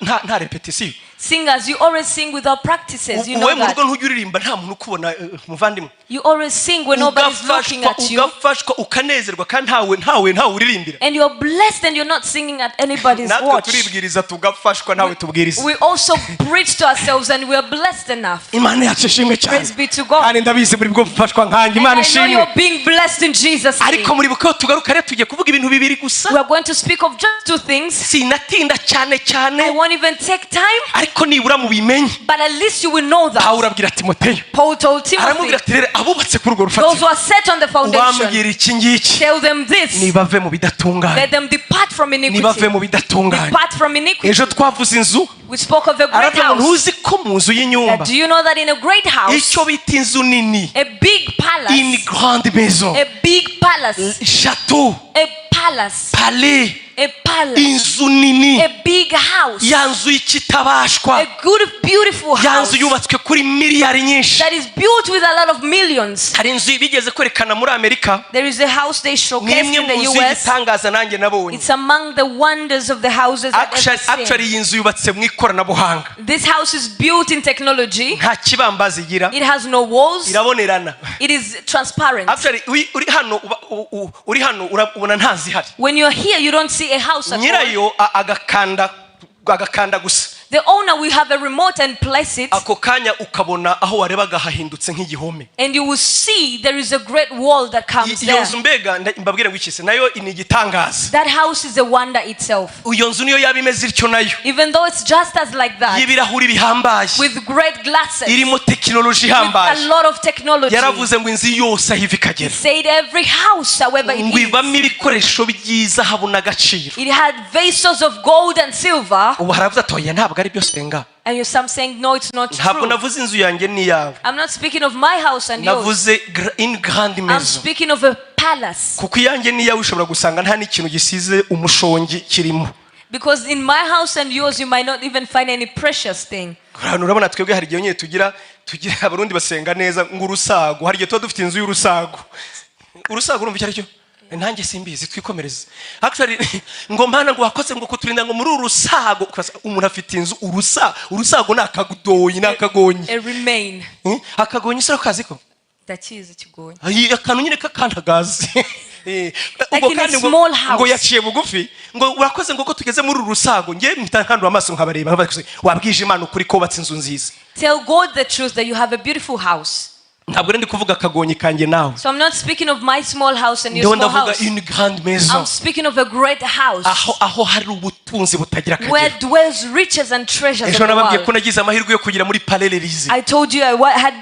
nta répétition? Singers, you always sing without practices. You Wowe know mu rugo that. ntujya uririmba nta muntu ukubona, muvandimwe? You always sing when nobody's looking Ugafashwa, at you. ugafashwa, ukanezerwa, kandi ntawe uririmbira. And you're blessed and you're not singing at anybody's Natwe watch. turibwiriza tugafashwa. Turafashwa nawe tubwiriza. We also preach to ourselves and we are blessed enough. Imana yacu ishimwe cyane. Praise be to God. Kandi ndabizi muri bwo mfashwa nkanjye. And Imana I know ishimwe. you're being blessed in Jesus' name. Ariko muribuka ko tugaruka rero, tugiye kuvuga ibintu bibiri gusa. We are going to speak of just two things. Sinatinda cyane cyane. I won't even take time, Ariko nibura mubimenye. But at least you will know that. Pawulo abwira Timoteyo, Paul told Timothy, aramubwira ati rero abubatse kuri urwo those rufatiro, who are set on the foundation, ubambwira iki ngiki: tell them this. Nibave mu bidatunganye. Let them depart from iniquity. Nibave mu bidatunganye. Depart from iniquity. Ejo twavuze inzu. We spoke of a great Aravuga ngo house. ntuzi ko mu nzu y'inyumba, Do you know that in a great house, icyo bita inzu nini, a big une palace, grande maison, a big palace, château, a palace, palais, a palace, inzu nini, a big house, ya nzu y'ikitabashwa, a good, beautiful ya house nzu yubatswe kuri miliyari nyinshi. That is built with a lot of millions. Hari inzu bigeze kwerekana muri Amerika. There is a house they Ni showcased imwe in mu the nzu US. y'igitangaza nanjye nabonye. It's among the wonders of the houses I've ever Actually, seen. iyi nzu yubatse mu ikoranabuhanga. This house is built in technology. Nta kibambazi igira. It has no walls. Irabonerana. It is transparent. Actually, uri hano uri hano ubona nta zihari. When you're here, you don't see a house at all. Nyirayo agakanda gusa. The owner will have a remote and place it, Ako kanya ukabona aho warebaga hahindutse nk'igihome. And you will see there is a great wall that comes Iyo there. nzu mbega mbabwire ngo iki se nayo ni igitangaza. That house is a wonder itself. Iyo nzu niyo yaba imeze ityo nayo, Even though it's just as like that, y'ibirahuri bihambaye, with great glasses, irimo tekinoloji with a ihambaye, lot of technology. yaravuze ngo inzu yose aho iva ikagera, Said every house, however it ngo is, ibamo ibikoresho by'izahabu n'agaciro. It had vessels of gold and silver. Ubu haravuze ati oya, ntabwo ari byo senga. And you some saying, "No, it's not Ntabwo true." navuze inzu yanjye n'iyawe. I'm not speaking of my house and yours. Navuze une grande I'm maison. Speaking of a palace. Kuko iyanjye n'iyawe ushobora gusanga nta n'ikintu gisize umushongi kirimo. Because in my house and yours, you might not even find any precious thing. Ahantu urabona twebwe hari igihe nyine tugira Abarundi basenga neza ngo urusago, hari igihe tuba dufite inzu y'urusago. Urusago urumva icyo ari cyo? Nanjye simbizi, twikomereze. Actually, ngo Mana ngo wakoze ngo kuturinda ngo muri uru rusago. Umuntu afite inzu urusago ni akadoyi, ni akagonyi. A remain. Eh, akagonyi se urakazi ko? Ndakizi ikigonyi. Ayi, akantu nyine k'akantagazi. Eh, Like ubwo in a kandi ngo small house. Ngo yaciye bugufi ngo urakoze ngo ko tugeze muri uru rusago. Nge mpita nkandura amaso nkabareba nkabaza, wabwije Imana ukuri ko wubatse inzu nziza. Tell God the truth that you have a beautiful house. Ntabwo rero ndi kuvuga akagonyi kanjye nawe. So I'm not speaking of my small house and your Ndiho small ndavuga house. une grande maison, I'm speaking of a great house aho hari ubutunzi butagira where akagero. Dwells riches and treasures of Ejo the nababwiye ko world. nagize amahirwe yo kugera muri Palais l'Elysée. I told you I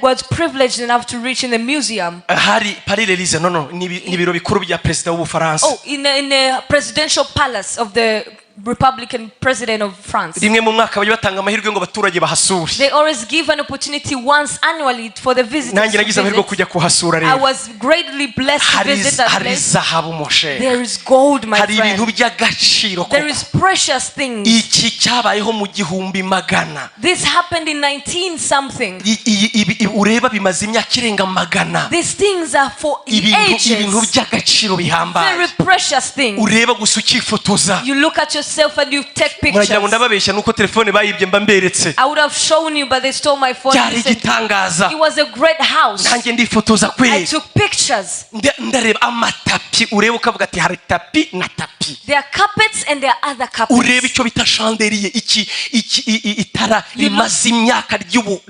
was privileged enough to reach in the museum. Hari Palais l'Elysée, no, ni ibiro bikuru bya perezida w'Ubufaransa. Oh, in a presidential palace of the Republican president of France. Rimwe mu mwaka bajya batanga amahirwe ngo abaturage bahasure. They always give an opportunity once annually for the visitors Nanjye to nagize amahirwe yo visit. kujya kuhasura I rero. Was greatly blessed to Hari visit that hari place. zahabu moshe. There is gold, my Hari ibintu friend. by'agaciro There koko. Is precious things. Iki cyabayeho mu 1100. This happened in 19 something. Ibi ureba bimaze imyaka irenga magana. These things are for Ibintu ages. by'agaciro bihambaye. Very precious things. Ureba gusa ukifotoza. You look at yourself and you take Muragira ngo pictures. ndababeshya nuko telefone bayibye mba mberetse. I would have shown you, but they stole my phone. Byari Recently. igitangaza. It was a great house. Nanjye ndifotoza I kweri. Took pictures. Ndareba amatapi, ureba ukavuga ati hari tapi na tapi. There are carpets and there are other carpets. Ureba icyo bita chandelier, iki itara rimaze imyaka ry'ubu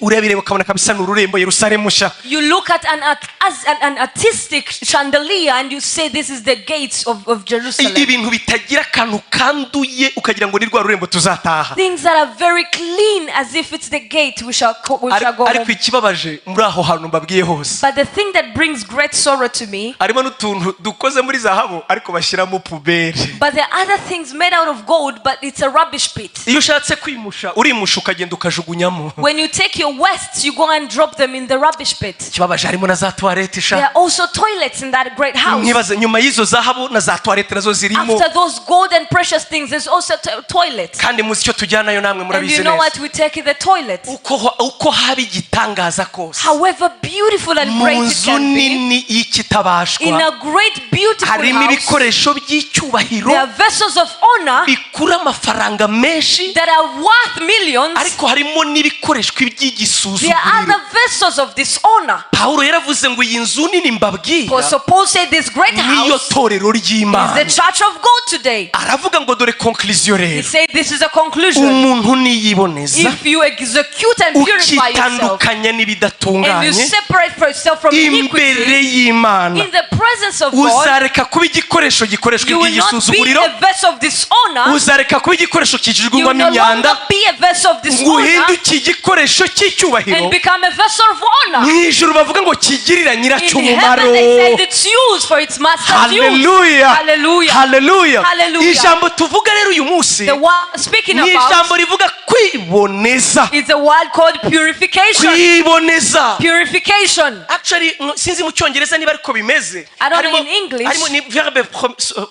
ureba ireba ukabona kabisa ni ururembo Yerusalemu nshya. You look at an artistic chandelier and you say this is the gates of Jerusalem. Ibintu bitagira akantu kanduye ukagira ngo ni rwa rurembo tuzataha. Things that are very clean, as if it's the gate we shall go Ariko home. Ikibabaje muri aho hantu mbabwiye hose, But the thing that brings great sorrow to me, harimo n'utuntu dukoze muri zahabu ariko bashyiramo poubelle. But there are other things made out of gold, but it's a rubbish pit. Iyo ushatse kwimusha urimusha ukagenda ukajugunyamo. When you take your wastes, you go and drop them in the rubbish pit. Ikibabaje harimo na za toilette sha. There are also toilets in that great house. Nkibaza nyuma y'izo zahabu na za toilette nazo zirimo. After those gold and precious things, there's also toilet. Kandi muzi icyo tujyanayo namwe And murabizi you know neza. What we take in the toilet? Uko haba igitangaza kose, However beautiful and mu great it nzu can be, nini y'ikitabashwa, in a great beautiful harimo house, ibikoresho by'icyubahiro there are vessels of honor bikura amafaranga menshi, that are worth millions. Ariko harimo n'ibikoreshwa There are iby'igisuzuguriro. Other vessels of dishonor. Pawulo yaravuze ngo iyi nzu nini mbabwira Apostle Paul said this great niyo house torero is ry'Imana. The church of God today. Aravuga Aravuga ngo dore conclusion He rero. said this is a conclusion. Umuntu niyiboneza, If you execute and purify yourself ukitandukanya and you n'ibidatunganye separate yourself from imbere iniquity y'Imana, in the presence of God, uzareka kuba igikoresho gikoreshwa you will not be iby'igisuzuguriro, a vessel of dishonor. uzareka kuba igikoresho You will kijugunywa no imyanda, longer be a vessel of ngo dishonor uhinduke igikoresho cy'icyubahiro. And become a vessel of honor. Mu ijuru bavuga ngo kigirira In nyiracyo heaven, umumaro. they said it's used for its master's use. Haleluya. Hallelujah. Haleluya. Hallelujah. Ijambo tuvuga rero uyu munsi The word speaking ni about ijambo rivuga kwiboneza. Is a word called purification. Kwiboneza. Purification. Actually, sinzi mu Cyongereza niba ariko bimeze. I don't know in English. Harimo ni verbe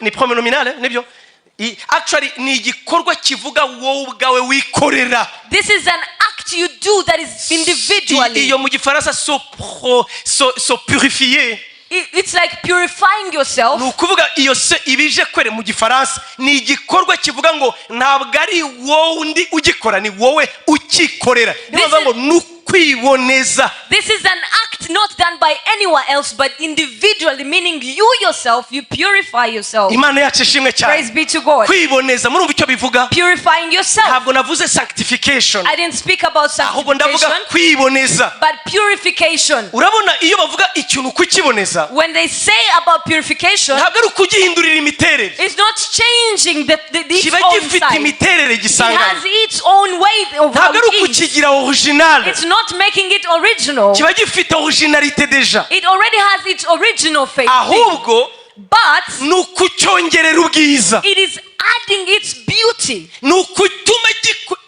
ni pronominale, nibyo. Actually ni igikorwa kivuga wowe ubwawe wikorera. This is an act you do that is individually. Iyo mu Gifaransa se purifier. It's like purifying yourself. Ni ukuvuga iyo se ibije kwere mu Gifaransa ni igikorwa kivuga ngo ntabwo ari wowe undi ugikora, ni wowe ukikorera. Niyo This bavuga ngo ni ukwiboneza. This is an act not done by anyone else, but individually, meaning you yourself, you purify yourself. Imana yacu ishimwe cyane. Praise be to God. Kwiboneza, murumva icyo bivuga? Purifying yourself. Ntabwo navuze sanctification, I didn't speak about ahubwo ndavuga sanctification, kwiboneza. But purification. Urabona iyo bavuga ikintu kukiboneza, When they say about purification, ntabwo ari ukugihindurira imiterere. It's not changing its Kiba own gifite side. imiterere It gisanganywe. has its own way of how Ntabwo ari it is. ukukigira original. It's not making it original. Kiba gifite originalité déjà. It already has its original face. Ahubwo But ni ukucyongerera ubwiza. It is adding its beauty. Ni ukutuma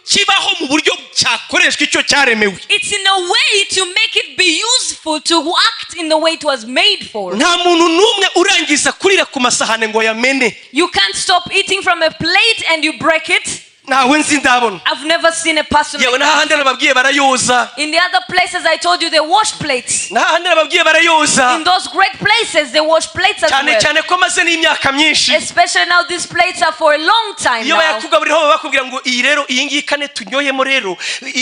kibaho mu buryo cyakoreshwa icyo cyaremewe. It's in a way to make it be useful to act in the way it was made for. Nta muntu n'umwe urangiza kurira ku masahane ngo yamene. You can't stop eating from a plate and you break it. Ntawe nzi ndabona. I've never seen a person Yewe like that. n'ahandi nababwiye barayoza. In the other places I told you they wash plates. N'ahandi nababwiye barayoza. In those great places they wash plates as Cyane well. cyane ko maze n'imyaka myinshi. Especially now these plates are for a long time Iyo now. bayakugaburiraho baba bakubwira ngo iyi rero, iyi ngiyi kane tunyoyemo rero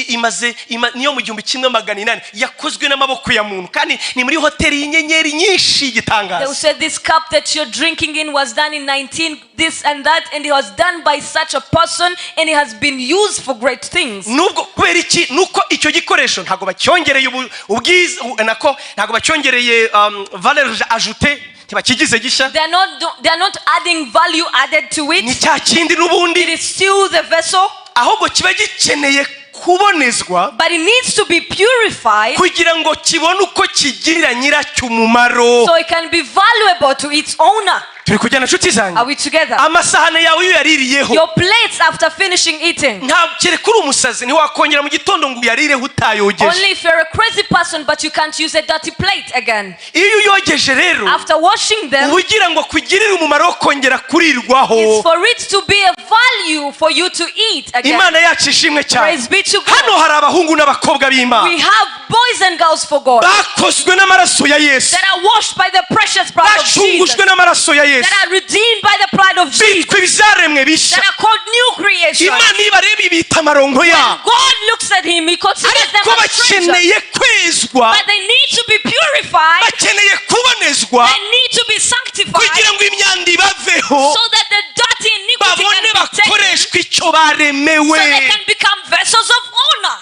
imaze niyo mu 1800, yakozwe n'amaboko ya muntu, kandi ni muri hoteli y'inyenyeri nyinshi They will y'igitangaza. Say this cup that you're drinking in was done in 19 this and that, and it was done by such a person, and it has been used for great things. Nubwo kubera iki? Nuko icyo gikoresho ntabwo bacyongereye ubwiza, nako ntabwo bacyongereye valeur ajoutée, ntibakigize gishya. They are not adding value added to Ni it. Cya kindi n'ubundi. It is still the vessel, Ahubwo kiba gikeneye kubonezwa but it needs to be purified kugira ngo kibone uko kigirira nyiracyo umumaro. So it can be valuable to its owner. Turi kujyana, inshuti zanjye? Are we together? Amasahane yawe iyo uyaririyeho, Your plates after finishing eating. Nta kereka uri umusazi, ntiwakongera mu gitondo ngo uyarireho utayogeje. Only if you're a crazy person, but you can't use a dirty plate again. Iyo uyogeje rero, After washing them, uba ugira ngo kugirire umumaro wo kongera kurirwaho. It's for it to be a value for you to eat again. Imana yacu ishimwe cyane. Praise be to God. Hano hari abahungu n'abakobwa b'Imana We have boys and girls for God bakozwe n'amaraso ya Yesu, that are washed by the precious blood of Jesus, bacungujwe n'amaraso ya Yesu, that are redeemed by the blood of Jesus, bitwa ibyaremwe bishya. That are called new creation. Imana iyo ibareba ibita amaronko yabo. God looks at him, he considers them Ariko as strangers. Bakeneye kwezwa. But they need to be purified, Bakeneye kubonezwa they need to be sanctified kugira ngo imyanda ibaveho, so that the dirty iniquity babone can be taken, bakoreshwa icyo baremewe. So they can become vessels of honor.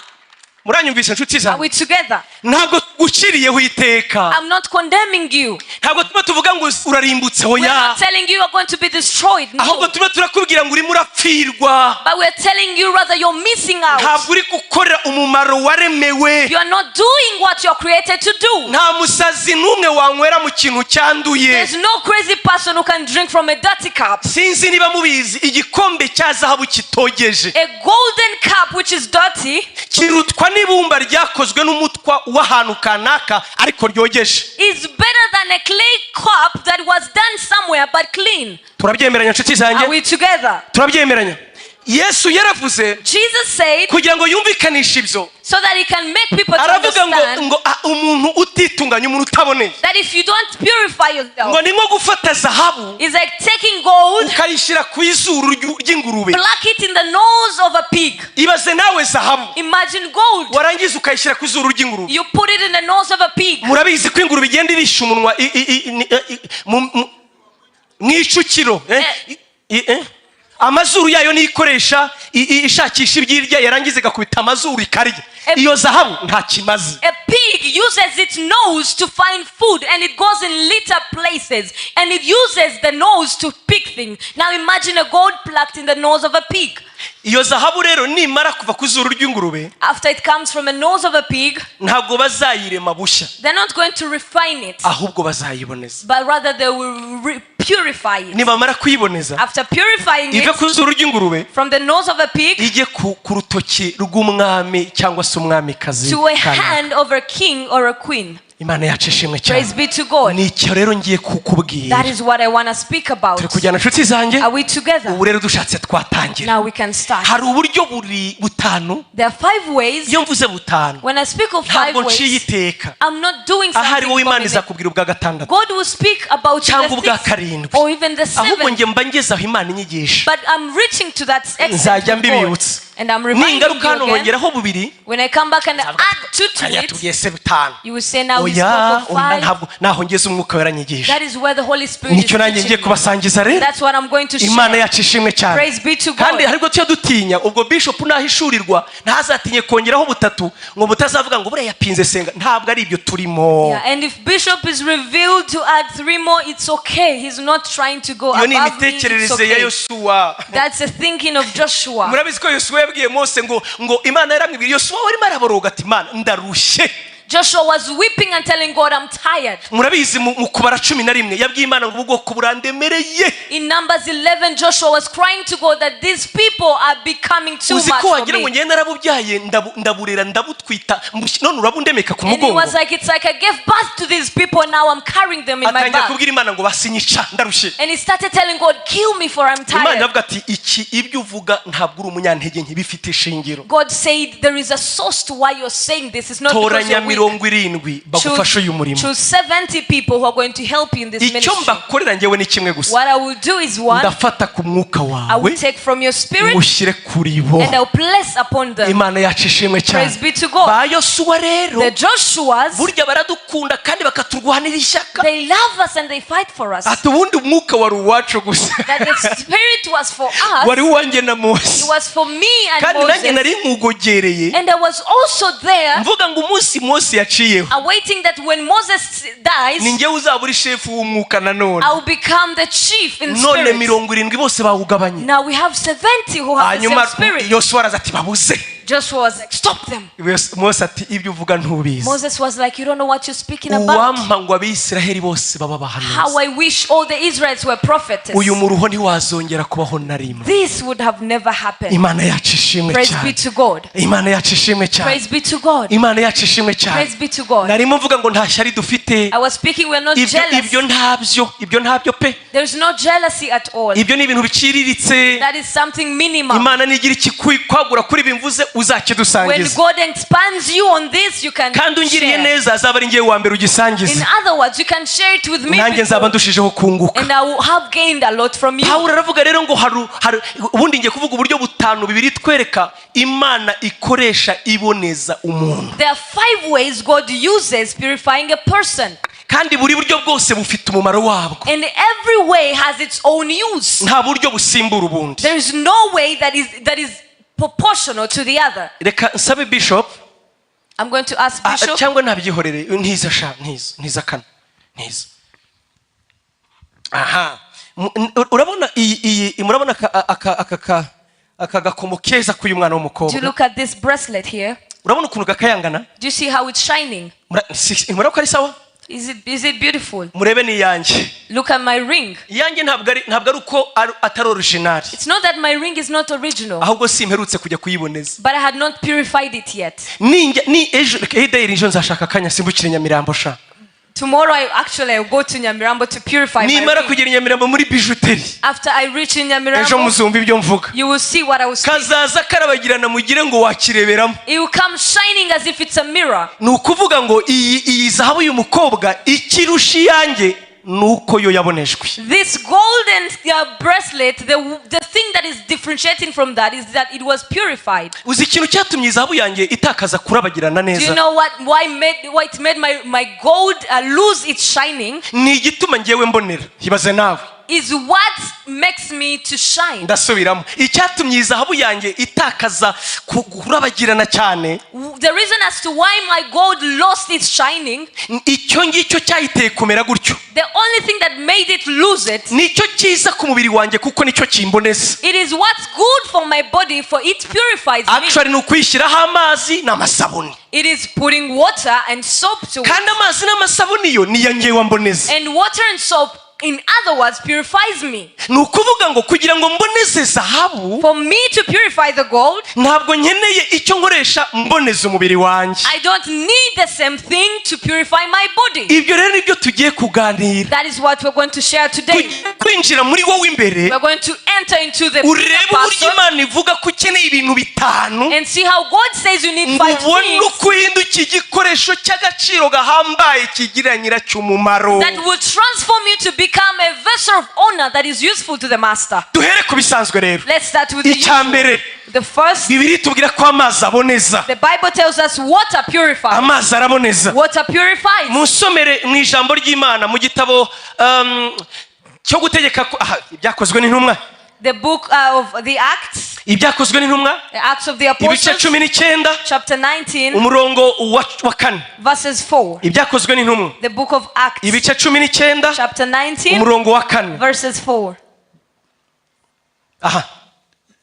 Muranyumvise, inshuti Are zanjye? we together? Ntabwo guciriyeho iteka. I'm not condemning you. Ntabwo tuba tuvuga ngo urarimbutse. We're Hoya. Not telling you you're going to be destroyed. No. Ahubwo tuba turakubwira ngo urimo urapfirwa. But we're telling you rather you're missing out. Ntabwo uri gukorera umumaro waremewe. You are not doing what you're created to do. Nta musazi n'umwe wanywera mu kintu cyanduye. There's no crazy person who can drink from a dirty cup. Sinzi niba mubizi, igikombe cya zahabu kitogeje A golden cup which is dirty kirutwa n'ibumba ryakozwe n'umutwa w'ahantu kanaka ariko ryogeje. Is better than a clay cup that was done somewhere but clean. Turabyemeranya, inshuti zanjye? Are we together? Turabyemeranya. Yesu yaravuze Jesus said kugira ngo yumvikanishe ibyo, so that he can make people to aravuga ngo understand ngo umuntu utitunganya, umuntu utaboneye, that if you don't purify yourself, ngo ni nko gufata zahabu it's like taking gold, ukayishyira ku izuru ry'ingurube. Pluck it in the nose of a pig. Ibaze nawe zahabu, Imagine gold. Warangiza ukayishyira ku izuru ry'ingurube. You put it in the nose of a pig. Murabizi ko ingurube igenda irisha umunwa mu icukiro, eh? Eh. Amazuru yayo niyo ikoresha ishakisha ibyirya, yarangiza igakubita amazuru ikarya. Iyo zahabu nta kimaze. A pig uses its nose to find food, and it goes in litter places, and it uses the nose to pick things. Now imagine a gold plucked in the nose of a pig. Iyo zahabu rero nimara kuva ku zuru ry'ingurube, After it comes from a nose of a pig, ntabwo bazayirema bushya, they're not going to refine it, ahubwo bazayiboneza. But rather they will purify it. Nibamara kuyiboneza, After purifying ive it ku zuru ry'ingurube, from the nose of a pig ijye ku rutoki rw'umwami cyangwa se umwamikazi to a kanaka. Hand of a king or a queen. Imana yacu ishimwe cyane. Praise be to God. Ni icyo rero ngiye kukubwira. That is what I want to speak about. Turi kujyana, inshuti zanjye? Are we together? Ubu rero dushatse twatangira. Now we can start. Hari uburyo buri butanu. There are five ways. Iyo mvuze butanu, When I speak of five ntabwo nciye ways, iteka. I'm not doing Ahari something wowe Imana for me. izakubwira ubwa gatandatu God will speak about cyangwa the ubwa sixth karindwi, or even the ahubwo seventh. njye mba ngeze aho Imana inyigisha. But I'm reaching to that extent Nzajya with God. mbibibutsa. And I'm reminding Ningaruka you hano again. nkongeraho bubiri, When I come back and add two to it, yatubwiye se bitanu. You will say, "Now we Oya, spoke of oya, five." ntabwo naho ngeze umwuka weranyigisha. That is where the Holy Spirit is Nicyo nanjye ngiye teaching me. kubasangiza rero. That's what I'm going to Imana share. yacu ishimwe cyane. Praise be to God. Kandi ariko tujya dutinya ubwo bishop nahishurirwa ntazatinye kongeraho butatu, ngo mutazavuga ngo buriya yapinze senga. Ntabwo ari ibyo turimo. Yeah, and if Bishop is revealed to add three more, it's okay. He's not trying to go Iyo ni above me. It's imitekerereze ya okay. Yosuwa. That's the thinking of Joshua. Murabizi ko Yosuwa yabwiye Mose ngo Imana yaramwibwiye, Yosuwa warimo araboroga ati: "Imana, ndarushye." Joshua was weeping and telling God, "I'm tired." Murabizi mu Kubara 11 yabwiye Imana ngo ubwoko burandemereye. In Numbers 11, Joshua was crying to God that these people are becoming too Uzi much ko for wagira ngo me. ngewe narabubyaye, ndaburera, ndabutwita, none urabundemeka ku And he mugongo. was like, "It's like I gave birth to these people, now I'm carrying them in my Atangira back." kubwira Imana ngo basinyica, ndarushye. And he started telling God, "Kill me, for I'm Imana tired." iravuga ati: "Iki ibyo uvuga ntabwo uri umunyantege nke, bifite ishingiro. God said, "There is a source to why you're saying this. It's not because Toranya you're weak." 70 bagufashe uyu murimo. Choose 70 people who are going to help you in this Icyo ministry. mbakorera ngewe ni kimwe gusa. What I will do is one, Ndafata ku mwuka I wawe, will take from your spirit mushyire kuri bo. and I'll place upon them. Imana yacu ishimwe cyane. Praise be to God. Ba Yosuwa rero, The Joshuas, burya baradukunda kandi bakaturwanira ishyaka. They love us and they fight for us. Ati ubundi umwuka wari uwacu gusa. That the spirit was for us. Wari uwanjye na Mose. It was for me and Kandi nanjye Moses. nari nkugogereye, And I was also there mvuga ngo umunsi Mose yaciyeho, awaiting that when Moses dies, ni njyewe uzaba uri shefu w'umwuka nanone. I will become the chief in None spirit. 70 bose bawugabanye. Now we have 70 who have the Hanyuma same spirit. Yosuwa araza ati: "Babuze." Joshua was like, "Stop them." Mose ati: "Ibyo uvuga ntubizi." Moses was like, "You don't know what you're speaking about." Uwampa ngo Abisiraheli bose baba abahanuzi, How I wish all the Israelites were prophets. uyu muruho ntiwazongera kubaho na rimwe. This would have never happened. Imana yacu ishimwe Praise be cyane. To God. Imana yacu ishimwe cyane. Praise be to God. Imana yacu ishimwe cyane. Praise be to God. Narimo mvuga ngo nta shyari dufite. I was speaking, we're not Ibyo jealous. ibyo ntabyo, ibyo ntabyo pe. There's no jealousy at all. Ibyo ni ibintu biciriritse. That is something minimum. Imana nigira ikikwagura kuri ibi mvuze, When uzakidusangiza. God expands you on this, you can Kandi ungiriye share. neza azaba ari ngewe wa mbere In ugisangiza. Other words, you can share it with me Nanjye nzaba before, ndushijeho kunguka. and I will have gained a lot from you. Pawulo aravuga rero ngo hari ubundi ngiye kuvuga uburyo butanu bibiri twereka Imana ikoresha iboneza umuntu. There are five ways God uses purifying a person. Kandi buri buryo bwose bufite umumaro wabwo. And every way has its own use. Nta buryo busimbura ubundi. There is no way that is proportional to the other. Reka nsabe bishop. I'm going to ask Ah, Bishop. cyangwa ntabyihorere, ntiza sha, ntiza, ntiza kano, ntiza aha. Urabona iyi, murabona aka gakomo keza k'uyu mwana Do you w'umukobwa? Look at this bracelet here? Urabona ukuntu gakayangana? Do you see how it's shining? Murabona ko ari sawa? Is it beautiful? Murebe n'iyanjye. Look at my ring. Iyanjye ntabwo ari uko atari original, It's not that my ring is not original, ahubwo simperutse kujya kuyiboneza. But I had not purified it yet. Ninjya ni ejo, reka edayiri, ejo nzashaka akanya simbukire Nyamirambo sha. Tomorrow, I actually I will go to Nyamirambo to purify my Nimara ring. kugera i Nyamirambo muri bijouterie, After I reach in ejo Nyamirambo, muzumva ibyo mvuga. You will see what I will speak. Kazaza karabagirana mugire ngo wakireberamo. It will come shining as if it's a mirror. Ni ukuvuga ngo iyi zahabu y'uyu mukobwa ikirusha iyanjye ni uko yo yabonejwe. This golden bracelet, the thing that is differentiating from that is that it was purified. Uzi ikintu cyatumye izahabu yanjye itakaza kurabagirana Do you neza? Know what why made why it made my gold lose its shining? Ni igituma ngewe mbonera, ibaze nawe. Is what makes me to shine. Ndasubiramo, icyatumye iyi zahabu yanjye itakaza kurabagirana cyane, The reason as to why my gold lost its shining, icyo ngicyo cyayiteye kumera gutyo, the only thing that made it lose it, nicyo cyiza ku mubiri wanjye kuko nicyo kimboneza. It is what's good for my body, for it purifies me. Actually, ni ukwishyiraho amazi n'amasabuni. It is putting water and soap to it. Kandi amazi n'amasabuni yo niyo ngewe mboneza. And water and soap, in other words, purifies me. Ni ukuvuga ngo kugira ngo mboneze zahabu, For me to purify the gold, ntabwo nkeneye icyo nkoresha mboneza umubiri wanjye. I don't need the same thing to purify my body. Ibyo rero nibyo tugiye kuganira. That is what we're going to share today. Tugiye kwinjira muri wowe imbere, We're going to enter into the urebe uburyo person Imana ivuga ko ukeneye ibintu bitanu and see how God says you need ngo five ubone things uko uhinduka igikoresho cy'agaciro gahambaye kigira nyiracyo umumaro. That will transform you to become a vessel of honor that is useful to the master. Duhere ku bisanzwe rero. Let's start with the Icya usual. mbere, The first, Bibiliya itubwira ko amazi aboneza. The Bible tells us water purifies. Amazi araboneza. Water purifies. Musomere mu ijambo ry'Imana mu gitabo cyo gutegeka aha, Ibyakozwe n'Intumwa. The book of the Acts, Ibyakozwe n'Intumwa, the Acts of the ibice Apostles, 19, chapter 19, umurongo wa 4. verses 4. Ibyakozwe n'Intumwa, The book of Acts, ibice 19, chapter 19, umurongo wa 4. verses 4. Aha,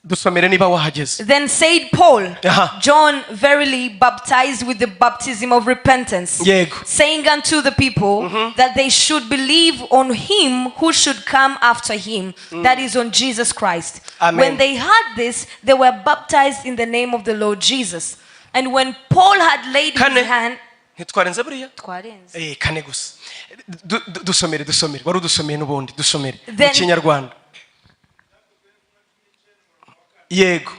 dusomere niba wahageze. Then said Paul, Aha. "John verily baptized with the baptism of repentance, Yego. Saying unto the people that they should believe on him who should come after him, that is, on Jesus Christ." Amen. When they heard this, they were baptized in the name of the Lord Jesus. And when Paul had laid Kane. His hand, Ntitwarenze buriya. Twarenze. 4 gusa. Dusomere, dusomere, wari udusomeye n'ubundi, dusomere mu Kinyarwanda. Yego.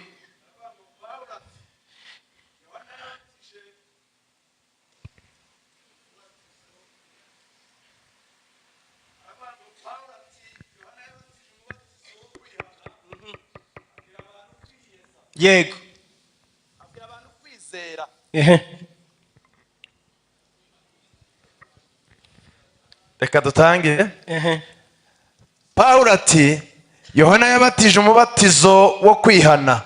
Yego. Abwira abantu kwizera Ehe. Reka dutangire. Ehe. Pawulo ati: "Yohana yabatije umubatizo wo kwihana,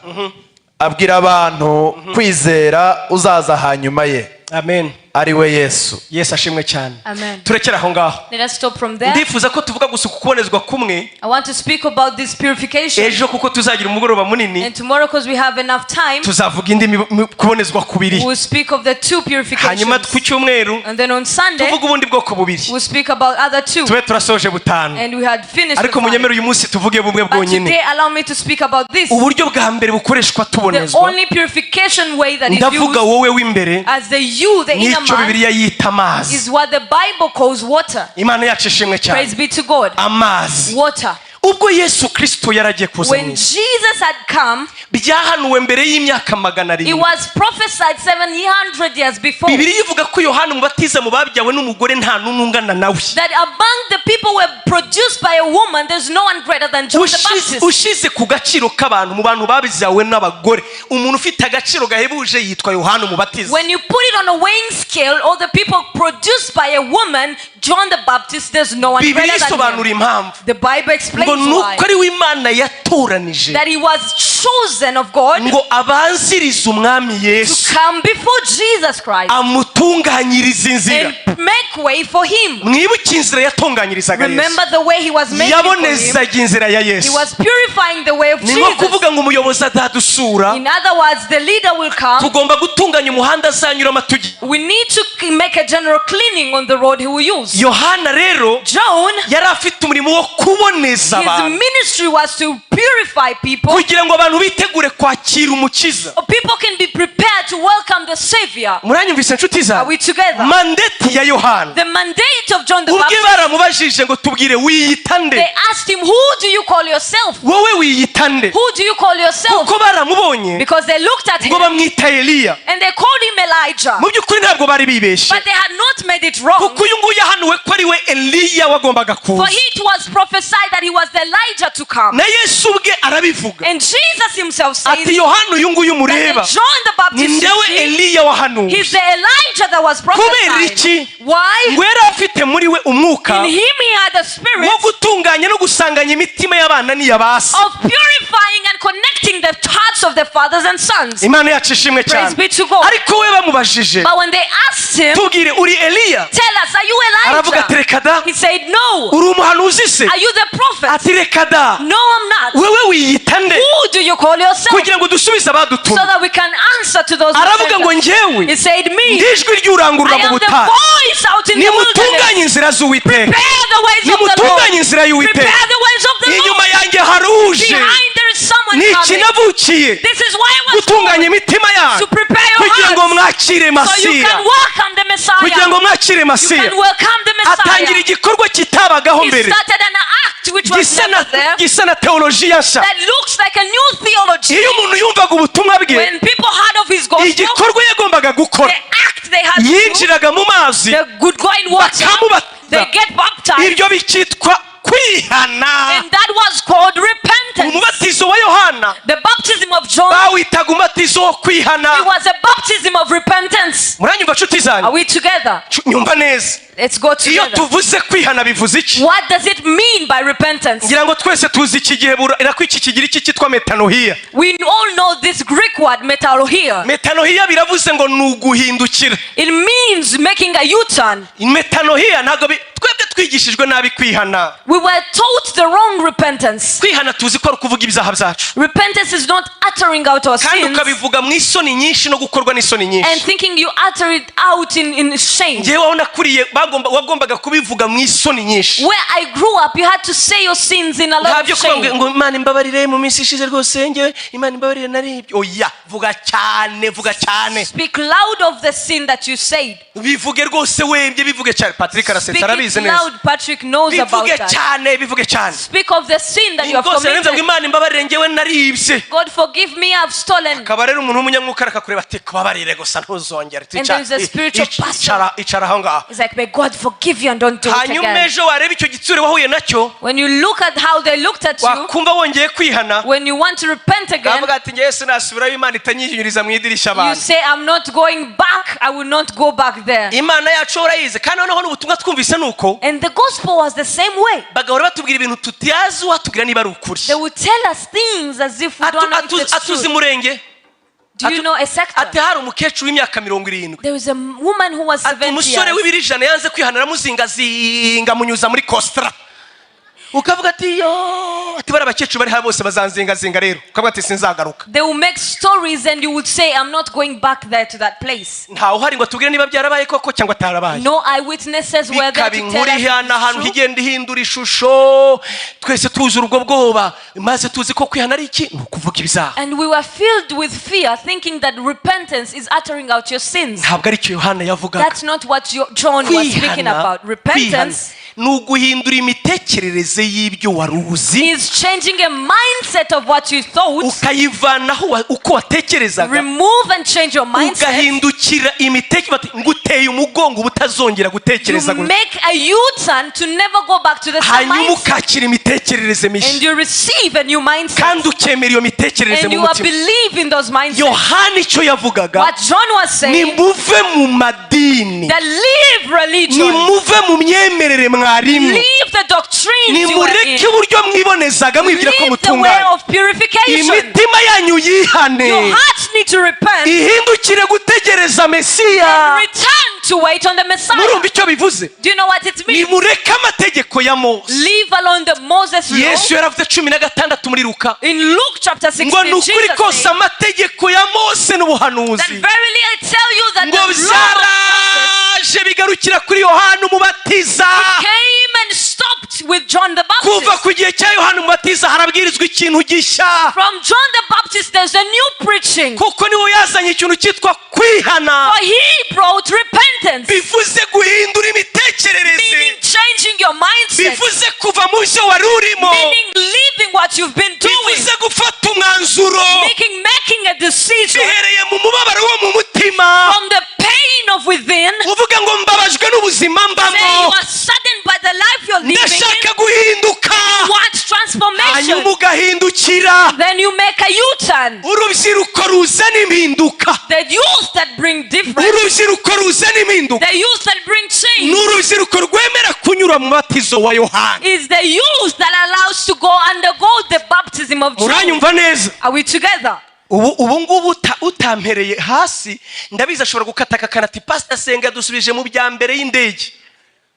abwira abantu kwizera uzaza hanyuma ye, Amen. ari we Yesu." Yesu ashimwe cyane. Amen. Turekere aho ngaho. Let us stop from there. Ndifuza ko tuvuga gusa ku kubonezwa kumwe I want to speak about this purification. ejo, kuko tuzagira umugoroba munini, And tomorrow, because we have enough time, tuzavuga indi kubonezwa kubiri. We will speak of the two Hanyuma purifications. ku cyumweru And then on Sunday, tuvuge ubundi bwoko bubiri, we'll speak about other two. tube turasoje butanu. And we had finished the Ariko five. munyemere uyu munsi tuvuge bumwe But bwonyine. today, allow me to speak about this. Uburyo bwa mbere bukoreshwa The tubonezwa, only purification way that is ndavuga used wowe w'imbere, as the you, the inner n'icyo man, Bibiliya yita amazi. Is what the Bible calls water. Imana yacu ishimwe cyane. Praise be to God. Amazi. Water. Ubwo Yesu Kirisito yaragiye kuza mu When isi, Jesus had come, byahanuwe mbere y'imyaka magana it arindwi. Was prophesied 700 years before Bibiliya ivuga ko Yohana Umubatiza mu babyawe n'umugore nta n'umwe ungana nawe. That among the people were produced by a woman, there's no one greater than John the Baptist. Ushize ku gaciro k'abantu, mu bantu babyawe n'abagore, umuntu ufite agaciro gahebuje yitwa Yohana Umubatiza. When you put it on a weighing scale, all the people produced by a woman, John the Baptist, there's no one Bibiliya greater than isobanura him. impamvu The Bible explains ngo why. nuko ari we Imana yatoranije That he was chosen of God ngo abanzirize Umwami Yesu, to come before Jesus Christ amutunganyirize inzira. And make way for him. Mwibuke inzira yatunganyirizaga Yesu. Remember the way he was making for him. Yabonezaga inzira ya He Yesu. was purifying the way of Ni nko Jesus. kuvuga ngo umuyobozi azadusura, In other words, the leader will come. tugomba gutunganya umuhanda azanyuramo atujya. We need to make a general cleaning on the road he will use. Yohana rero John, yari afite umurimo wo kuboneza his abantu ministry was to purify people. Kugira ngo abantu bitegure kwakira Umukiza. People can be prepared to welcome the Savior. Muranyumvise, inshuti Are zawe? we together? Mandate ya Yohana, The mandate of John the ubwe Baptist, baramubajije ngo: "Tubwire, wiyita nde?" They asked him, "Who do you call yourself?" "Wowe wiyita nde?" "Who do you call yourself?" Kuko baramubonye Because they looked at ngo him bamwita Eliya. And they called him Elijah. Mu by'ukuri ntabwo bari bibeshye, But they had not made it wrong. Kuko uyu nguyu yahanuwe ko ari we Eliya wagombaga For kuza. it was prophesied that he was was the Elijah to come. Na Yesu ubwe arabivuga. And Jesus himself says Ati Yohana uyu nguyu that mureba the John the ni Baptist you ndewe see, Eliya wahanuwe. he's the Elijah that was Kubera prophesied. iki? Why? Ngo yari afite muri we umwuka In him he had the spirit wo gutunganya no gusanganya imitima y'abana n'iy'abasi. Of purifying and connecting the hearts of the fathers and sons. Imana yacu ishimwe Praise cyane. Be to God. Ariko we bamubajije, But when they asked him, tubwire, uri Eliya? "Tell us, are you Aravuga ati Elijah?" reka da. He said, "No." Uri umuhanuzi se? "Are you the prophet?" Ati reka da. "No, I'm not." Wewe wiyita nde? "Who do you call yourself?" Kugira ngo dusubize abadutumye. So that we can answer to those who Aravuga sent ngo us. njyewe He said, "Me, ndi ijwi ry'urangurura I mu am the butayu, voice out in the wilderness. nimutunganye inzira z'Uwiteka, Prepare the ways of the Lord. nimutunganye inzira y'Uwiteka. Prepare the ways of the Inyuma Lord. yanjye haruje. Behind there is someone Ni iki coming." navukiye? This is why I was Gutunganya born, imitima yanyu to prepare your kugira ngo hearts mwakire so you Masiya, can welcome the Messiah. kugira ngo mwakire You Masiya. can welcome the Atangira Messiah. igikorwa kitabagaho He mbere, started an act which was gisa na never there, gisa na teolojiya nshya. That looks like a new theology. Iyo umuntu yumvaga ubutumwa bwe, When people heard of his gospel, igikorwa yagombaga gukora, the act they had to do, yinjiraga mu mazi, they could go in water, bakamubatiza. They get baptized, Ibyo bikitwa kwihana. And that was called repentance. Umubatizo wa Yohana The baptism of John, bawitaga umubatizo wo kwihana. It was a baptism of repentance. Muranyumva nshuti zanjye? Are we together? Nyumva neza. Let's go Iyo together. tuvuze kwihana bivuze iki? What does it mean by repentance? Ngira ngo twese tuzi iki gihe ko iki Kigiriki cyitwa metanoia. We all know this Greek word metanoia. Metanoia biravuze ngo ni uguhindukira. It means making a U-turn. Metanoia ntabwo twebwe twigishijwe nabi kwihana. We were taught the wrong repentance. Kwihana tuzi ko ari ukuvuga ibyaha byacu, Repentance is not uttering out our kandi sins ukabivuga mu isoni nyinshi no gukorwa n'isoni and nyinshi. Thinking you utter it out in shame. Ngewe aho nakuriye wagombaga kubivuga mu isoni nyinshi. Where I grew up, you had to say your sins in a Nta lot byo of kuvuga ngo shame. ngo Imana imbabarire mu minsi ishize rwose, ngewe Imana imbabarire naribyo. Oya, vuga cyane, vuga cyane. Speak loud of the sin that you said. Bivuge rwose wembye, bivuge cyane. Patrick arasetsa, Speak it arabizi neza. Loud. Patrick knows about Bivuge that. cyane, bivuge cyane. Speak of the sin that you have Rwose narinze ngo committed. Imana imbabarire ngewe naribye. "God, forgive me, I've stolen." Akaba rero umuntu w'umunyamwuka akakureba ati kubabarire gusa ntuzongere. And there is a spiritual person. Icara, icara aho ngaho. It's like, "May God forgive you and don't do it Hanyuma again." ejo wareba icyo gitsure wahuye nacyo, When you look at how they looked at you, wakumva wongeye kwihana, when you want to repent again, kavuga ati ngewe sinasubirayo Imana itanyinyuriza mu idirishya you abantu. say, "I'm not going back. I will not go back there." Imana yacu urayizi. Kandi noneho n'ubutumwa twumvise ni uko And the gospel was the same way. bagahora batubwira ibintu tutazi uwatubwira niba ari ukuri. They would tell us things as if we don't know if it's Atuzi true. murenge. Do you know a sector? Ati hari umukecuru w'imyaka 70. There is a woman who was Ati 70 umusore years. w'ibiro 100 yanze kwihana, aramuzingazinga amunyuza muri kositara. Ukavuga ati yo, ati bari abakecuru bari hano bose bazanzingazinga rero. Ukavuga ati sinzagaruka. They will make stories and you would say, "I'm not going back there to that place." Ntawe uhari ngo atubwire niba byarabaye koko cyangwa atarabaye. No eyewitnesses were there Bikaba to inkuru tell us if ihana it's ahantu true. igenda ihindura ishusho, twese tuzura ubwo bwoba, maze tuzi ko kwihana ari iki? Ni ukuvuga ibyaha. And we were filled with fear, thinking that repentance is uttering out your sins. Ntabwo aricyo Yohana yavugaga. That's not what John was speaking Kwihana, about. kwihana Repentance ni uguhindura imitekerereze y'ibyo wari uzi, is changing a mindset of what you thought. Ukayivanaho uko watekerezaga, Remove and change your mindset. ugahindukira imitekerereze, bati nguteye umugongo uba utazongera You gutekereza gutya. Make a U-turn to never go back to the same Hanyuma mindset. ukakira imitekerereze And mishya, you receive a new mindset. kandi ukemera iyo mitekerereze And mu you are mutima. believing those mindsets. Yohana icyo yavugaga, What John was saying, nimuve mu madini, that leave religion, nimuve mu myemerere mwarimu, leave the doctrines you were in, nimureke uburyo mwibonezaga mwibwira ko leave the way mutunganye, of purification. imitima yanyu yihane, Your hearts need to repent ihindukire gutegereza Mesiya. And return to wait on the Messiah. Murumva icyo bivuze? Do you know what it means? Nimureke amategeko ya Mose. Leave alone the Moses law. Yesu yaravuze 16 muri Luka In Luke chapter 16, ngo ni ukuri Jesus kose said amategeko ya Mose n'ubuhanuzi that verily I tell you that ngo the law of Moses byaraje bigarukira kuri Yohana Umubatiza. Came and stopped with John the Kuva Baptist. ku gihe cya Yohana Umubatiza harabwirizwa ikintu gishya, From John the Baptist, there's a new preaching. Kuko niwe yazanye ikintu cyitwa kwihana. For he brought repentance, Bivuze guhindura imitekerereze, meaning changing your mindset, bivuze kuva mu byo wari urimo, meaning leaving what you've been doing, bivuze gufata umwanzuro making a decision bihereye mu mubabaro wo mu mutima, from the pain of within. Uvuga ngo mbabajwe n'ubuzima Say mbamo, you are saddened by the life you're living in. ndashaka guhinduka. You want transformation. Hanyuma ugahindukira. Then you make a U-turn. Urubyiruko ruzana impinduka, The youth that bring difference, urubyiruko ruzana impinduka, the youth that bring change, ni urubyiruko rwemera kunyura mu mubatizo wa Yohana. Is the youth that allows to go undergo the baptism of John. Muranyumva neza? Are we together? Ubu ngubu utampereye hasi, ndabizi, ashobora gukata akakana ati: "Pasita Senga dusubije mu bya mbere y'indege."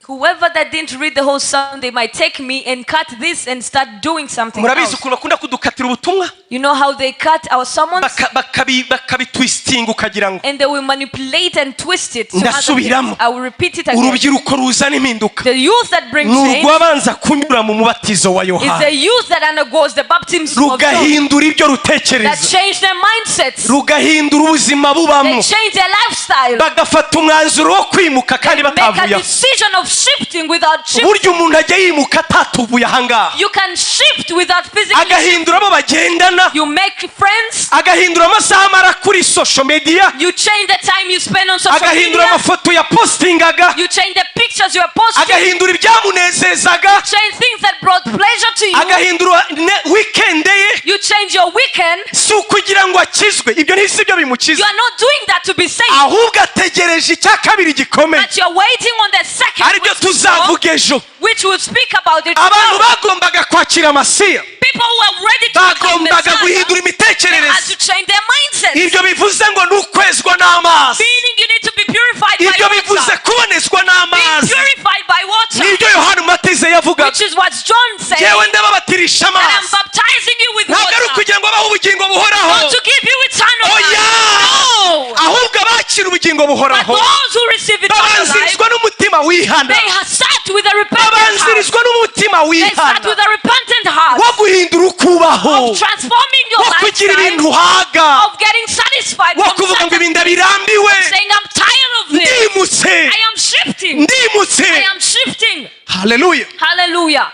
Whoever that didn't read the whole sermon, they might take me and cut this and start doing something Murabizi else. Ukuntu bakunda kudukatira ubutumwa. You know how they cut our sermons? Bakabitwistinga ukagira ngo. And they will manipulate and twist it to other Ndasubiramo. things. I will repeat it again. Urubyiruko ruzana impinduka The youth that bring ni change urwabanza kunyura mu mubatizo wa is Yohana, the youth that undergoes the baptism of John. rugahindura ibyo That rutekereza, change their mindsets. rugahindura ubuzima bubamo, They change their lifestyle. Bagafata umwanzuro wo kwimuka kandi Make a batavuye aho. Decision of shifting without shifting. Burya umuntu ajya yimuka atatuvuye ahangaha, You can shift without physically. Agahindura abo bagendana, You make friends. Agahindura amasaha amara kuri social media, You change the time you spend on social agahindura media. Amafoto yapostingaga, You change the pictures you are posting. Agahindura ibyamunezezaga, Change things that brought pleasure to you. Agahindura weekend ye. You change your weekend. Si ukugira ngo akizwe, ibyo ntisi byo bimukiza, You are not doing that to be saved. Ahubwo ategereje icya kabiri gikomeye, But you're waiting on the second, aribyo tuzavuga ejo. Which will speak about it Abantu tomorrow. Bagombaga kwakira Masiya People who are ready to become bagombaga Messiah, guhindura they had imitekerereze. To change their mindsets. Ibyo bivuze ngo ni ukwezwa n'amazi. Meaning you need to be purified by Ibyo bivuze water. Kubonezwa Being n'amazi. purified by water. Nibyo Yohana Umubatiza yavugaga. Which is what John said. Yewe ndababatirisha That I'm amazi, baptizing you with ntabwo ari water. ukugira ngo abahe ubugingo buhoraho. Not to give you eternal life. Oya. No. Ahubwo abakira ubugingo But buhoraho those who receive eternal life, babanzirizwa n'umutima wihana, they have start with a repentant heart. babanzirizwa n'umutima They start wihana with a repentant heart wo guhindura ukubaho, of transforming your wo kugira lifestyle, ibintu uhaga, of getting satisfied wo from kuvuga ngo certain, ibi ndabirambiwe, saying, "I'm tired of this. Ndimutse, I am shifting. ndimutse. I am shifting." Haleluya. Hallelujah.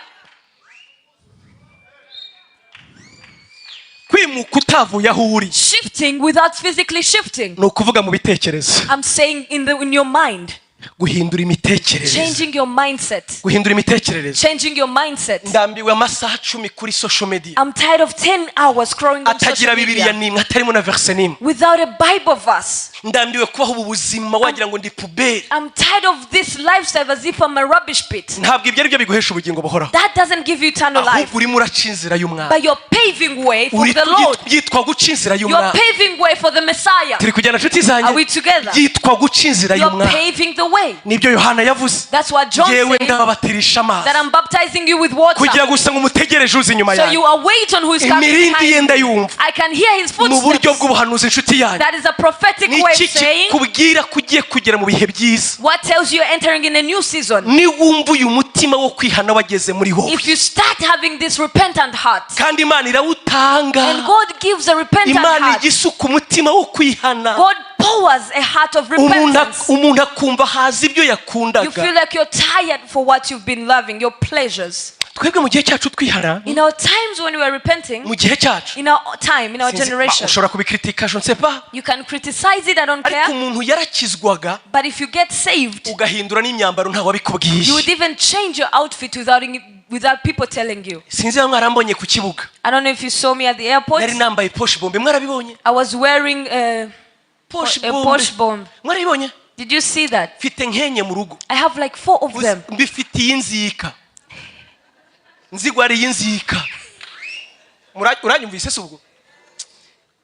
Kwimuka utavuye aho uri, Shifting without physically shifting. Ni ukuvuga mu bitekerezo. I'm saying in your mind. Guhindura imitekerereze. Changing your mindset. Guhindura imitekerereze. Changing your mindset. Ndambiwe amasaha 10 kuri social media I'm tired of 10 hours scrolling on atagira social Bibiliya media n'imwe, atarimo na verse n'imwe. Without a Bible verse. Ndambiwe kubaho ubu buzima wagira ngo ndi poubelle. I'm tired of this lifestyle as if I'm a rubbish pit. Ntabwo ibyo ari byo biguhesha ubugingo buhoraho, That doesn't give you eternal life. ahubwo urimo uraca inzira y'umwami. But you're paving way for the Lord. Byitwa guca inzira You're y'umwami. Paving way for the Messiah. Turi kujyana, nshuti zanjye? Are we together? Byitwa guca inzira You're y'umwami. Paving the way. Nibyo Yohana yavuze: That's what John "Yewe said. ndababatirisha amazi That I'm baptizing you with water. kugira gusa ngo umutegereje uza inyuma So yanjye." you await on who is coming Imirindi ye behind you. ndayumva. I can hear his Ni uburyo footsteps. bw'ubuhanuzi, inshuti yanjye. That is a prophetic way Ni of saying kikubwira ko ugiye kugera mu bihe byiza? What tells you you're entering in a new season. Niwumva uyu mutima wo kwihana wageze muri wowe, If you start having this repentant heart, kandi Imana irawutanga. And God gives a repentant Imana heart. ijya isuka umutima wo kwihana. God pours a heart of repentance. Umuntu akumva haza ibyo You yakundaga. Feel like you're tired for what you've been loving, your pleasures. Twebwe mu gihe cyacu twihana, In our times when we were repenting, mu gihe cyacu, in our time, in our sinzi- generation, ushobora kubikritika, je ne sais pas, you can criticize it, I don't ariko care. Umuntu yarakizwaga, But if you get saved, ugahindura n'imyambaro ntawabikubwiye. You would even change your outfit without people telling you. Sinzi niba mwarambonye ku kibuga. I don't know if you saw me at the airport. Nari nambaye poche bombe, mwarabibonye? I was wearing Poche a bombe. Poche bomb. Mwarabibonye? Did you see that? Mfite nkenye mu rugo. I have like four of them. Mbifitiye inzika, nzigwariye inzika. Uranyumvise se ubwo?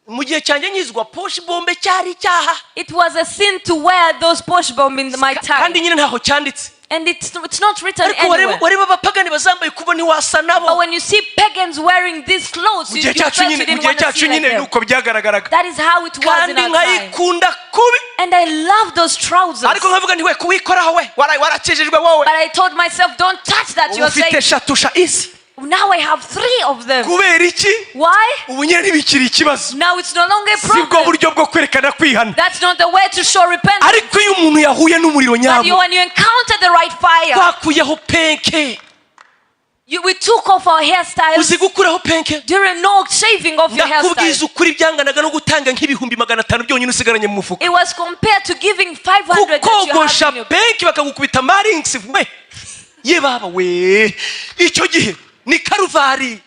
Mu gihe cyanjye nkizwa, poche bombe cyari icyaha. It was a sin to wear those poche bomb in my Kandi time. Nyine ntaho cyanditse. And it's not written Ariko wareba anywhere. Wareba abapagani bazambaye kuba ntiwasa nabo. But when you see pagans wearing these clothes, Mu you, gihe you cyacu felt nyine you mu didn't gihe want to cyacu see like nyine them. Nuko byagaragaraga. That is how it was in Kandi our time. nkayikunda kubi. And I love those trousers. Ariko nkavuga nti we kuwikoraho we warakijijwe wowe. But I told myself, "Don't touch that." Ubu You're ufite saying, eshatu sha isi. Now I have three of them. Kubera iki? Why? Ubu nyine ntibikiri ikibazo. Now it's no longer a Si bwo problem. Buryo bwo kwerekana kwihana. That's not the way to show repentance. Ariko iyo umuntu yahuye n'umuriro But nyabwo, when you encounter the right fire, twakuyeho penke. We took off our hairstyles. Uzi gukuraho penke? During no shaving of your Ndakubwiza hairstyle. ukuri, byanganaga no gutanga nk'ibihumbi 500 byonyine usigaranye mu mufuka. It was compared to giving 500 that you Kukogosha have in your penke bakagukubita maringisi we, ye baba we, icyo gihe ni Karuvari.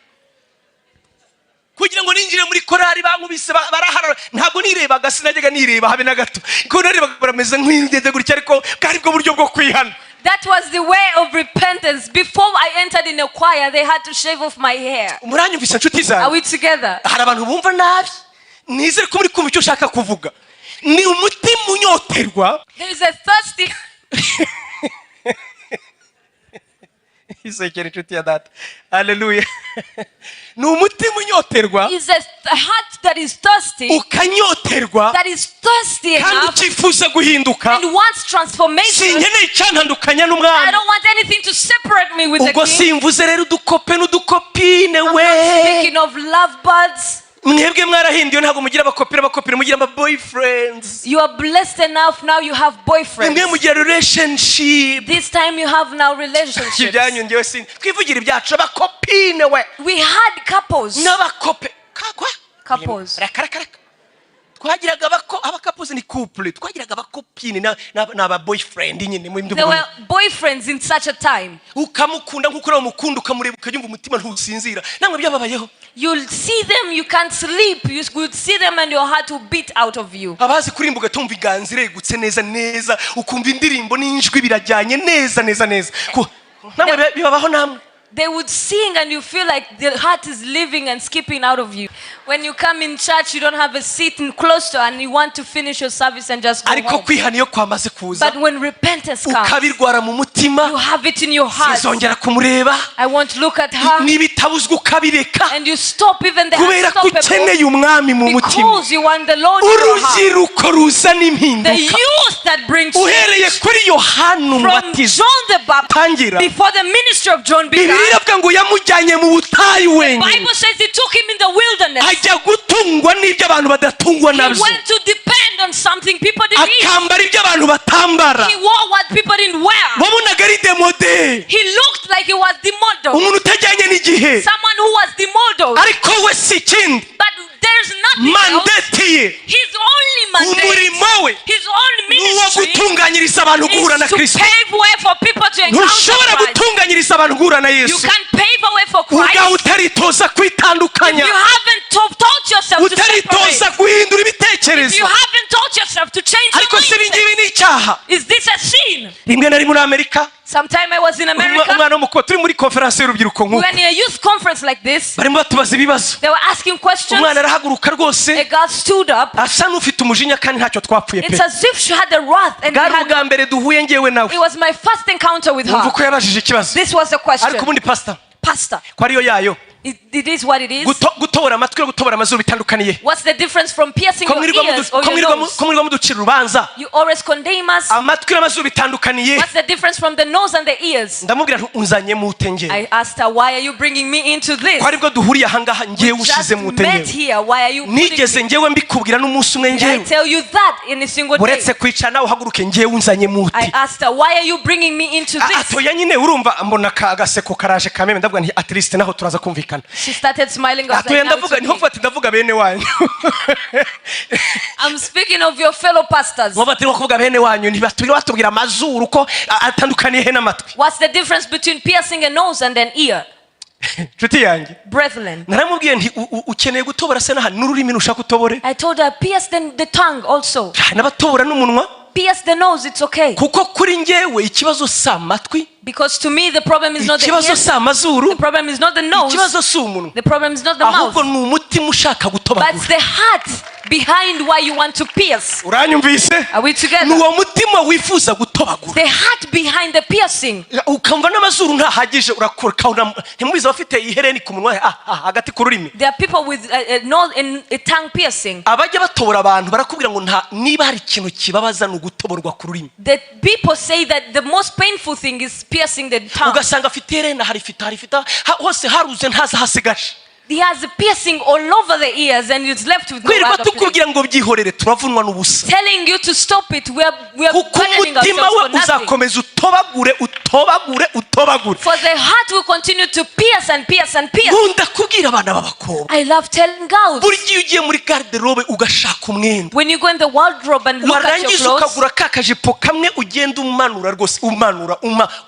Ngo ninjire muri korari bankubise baraharara, ntabwo nirebaga, sinajyaga nireba habe na gato, kuko narebaga barameze nk'ingeze gutya, ariko bwari bwo buryo bwo kwihana. That was the way of repentance. Before I entered in a choir, they had to shave off my hair. Muranyumvise, nshuti Are zanjye? we together? Hari abantu bumva nabi. Nizere ko muri kumva icyo ushaka kuvuga. Ni umutima unyoterwa. There is a thirsty. Isekera inshuti ya data, aleluya. Ni umutima unyoterwa. Is a heart that is thirsty, Ukanyoterwa that is thirsty kandi enough ukifuza guhinduka. and wants transformation. Sinkeneye icyantandukanya I n'umwami. don't want anything to separate me with the Ubwo king. simvuze rero udukope n'udukopine we. Speaking of lovebirds, Mwebwe mwarahinduye, ntabwo mugira abakopine, abakopine mugira ama boyfriends. You are blessed enough now, you have boyfriends. Mwebwe mugira relationship. This time you have now relationships. Ibyanyu ngewe sin twivugira ibyacu, abakopine we. We had couples. N'abakope kakwa. Couples. Reka, reka, reka. Twagiraga abacouples ni couple, twagiraga abakopine n'aba boyfriend nyine mu There were boyfriends in such a time. Ukamukunda nk'uko uriya mukunda, ukamureba ukajya umutima ntusinzira. Namwe byababayeho? You'll see them, you can't sleep. You would see them and your heart will beat out of you. Abazi kuririmba, ugatumva inganzo iregutse neza neza, ukumva indirimbo n'ijwi birajyanye neza neza neza. Namwe bibabaho namwe? They would sing and you feel like the heart is living and skipping out of you. When you come in church, you don't have a seat in close to and you want to finish your service and just go Ariko home. kwihana iyo kwamaze kuza, But when repentance comes, ukabirwara mu mutima, you have it in your heart. sinzongera kumureba. I won't look at her. N'ibitabuzwa ukabireka, And you stop even the kubera ko unstoppable ukeneye umwami mu mutima. because you want the Lord in your heart. Urubyiruko ruzana The impinduka youth that brings uhereye change kuri Yohana from Umubatizo John the Baptist, tangira. before the ministry of John began, Bibiliya iravuga ngo yamujyanye mu butayu wenyine. Bible says he took him in the wilderness. Ajya gutungwa n'ibyo abantu badatungwa He nabyo. went to depend on something people didn't eat. Akambara ibyo abantu batambara. He wore what people didn't wear. Wabonaga ari démodé. He looked like he was démodé. Umuntu utajyanye n'igihe. Someone who was démodé. Ariko we si ikindi. But there's nothing else. Mandate ye, His only mandate, umurimo we, his own ni uwo ministry gutunganyiriza abantu guhura na is to Kristo. pave way for people to encounter Ntushobora Christ. gutunganyiriza abantu guhura na You Yesu can't pave a way for ubwawe Christ utaritoza kwitandukanya, if you haven't taught yourself to separate. utaritoza guhindura If ibitekerezo. you haven't taught yourself to change your Ariko si ibi mindset. ngibi ni icyaha? Is this a sin? Rimwe nari muri Amerika, Sometime I was in America. umwana w'umukobwa, turi muri konferansi y'urubyiruko We nk'uko, were in a youth conference like this. barimo batubaza ibibazo. They were asking questions. Umwana arahaguruka rwose, A girl stood up. asa n'ufite umujinya kandi ntacyo twapfuye pe. It's as if she had a wrath and we Bwari had, ubwa mbere duhuye ngewe nawe. it was my first encounter with Wumva her. uko yabajije ikibazo. This was the question. Ariko ubundi, pastor, Pastor, ko ariyo yayo, it is what it is. Gutobora amatwi no gutobora amazuru bitandukaniye? What's the difference from piercing Ko your mwirirwa ears or ko your mwirirwa nose? ko mwirirwa muducira urubanza? You always condemn us. Amatwi n'amazuru bitandukaniye? What's the difference from the nose and the ears? Ndamubwira nti unzanye mute ngewe? I asked her, "Why are you bringing me into this?" Ko aribwo duhuriye ahangaha, ngewe Just ushize mute met ngewe? here. Why are you putting Nigeze me? ngewe mbikubwira n'umunsi umwe Did I ngewe? tell you that in a single day? Uretse kwicara nawe uhaguruke, ngewe unzanye mute? I asked her, "Why are you bringing me into this?" Atoya nyine, urumva mbona ka agaseko karaje kameme, ndavuga nti at least naho turaza kumvikana. She started smiling. I was Atoya, like, "Now it's ndavuga niho okay." mvuga ati ndavuga bene wanyu. I'm speaking of your fellow pastors. Nkuba turi kuvuga bene wanyu, ntibatubwira batubwira amazuru ko atandukaniye he n'amatwi? What's the difference between piercing a nose and an ear? Nshuti yanjye, Brethren, naramubwiye nti ukeneye gutobora se n'aha n'ururimi nushaka utobore. I told her, "Pierce the tongue also. N'abatobora n'umunwa. Pierce the nose, it's okay." Kuko kuri njyewe ikibazo si amatwi, Because to me, the problem is not the ikibazo ears, si amazuru, the problem is not the nose, ikibazo si umunwa, the problem is not the mouth, ahubwo ni umutima ushaka but gutobagura. the heart behind why you want to pierce. Uranyumvise? Are we Ni together? uwo mutima wifuza gutobagura. The heart behind the piercing. Ukamva n'amazuru ntahagije, urakura ukabona ntimubizi abafite ihereni ku munwa, hagati ku rurimi. There are people with a nose and a tongue piercing. Abajya batobora abantu barakubwira ngo nta niba hari ikintu kibabaza ni ugutoborwa ku rurimi. The people say that the most painful thing is piercing the tongue. Ugasanga afite iherena harifite harifite hose haruze, ntazi ahasigaje. He has a piercing all over the ears and is left with no Kwirirwa other place. tukubwira ngo byihorere, turavunwa n'ubusa. Telling you to stop it, we are Kuko burdening umutima ourselves we for nothing. uzakomeza utobagure, utobagure, utobagure. For the heart will continue to pierce and pierce and pierce. Nkunda kubwira abana b'abakobwa, I love telling girls. burya iyo ugiye muri garde-robe ugashaka umwenda, When you go in the wardrobe and look at your warangiza clothes, ukagura ka kajipo kamwe ugenda umanura rwose, umanura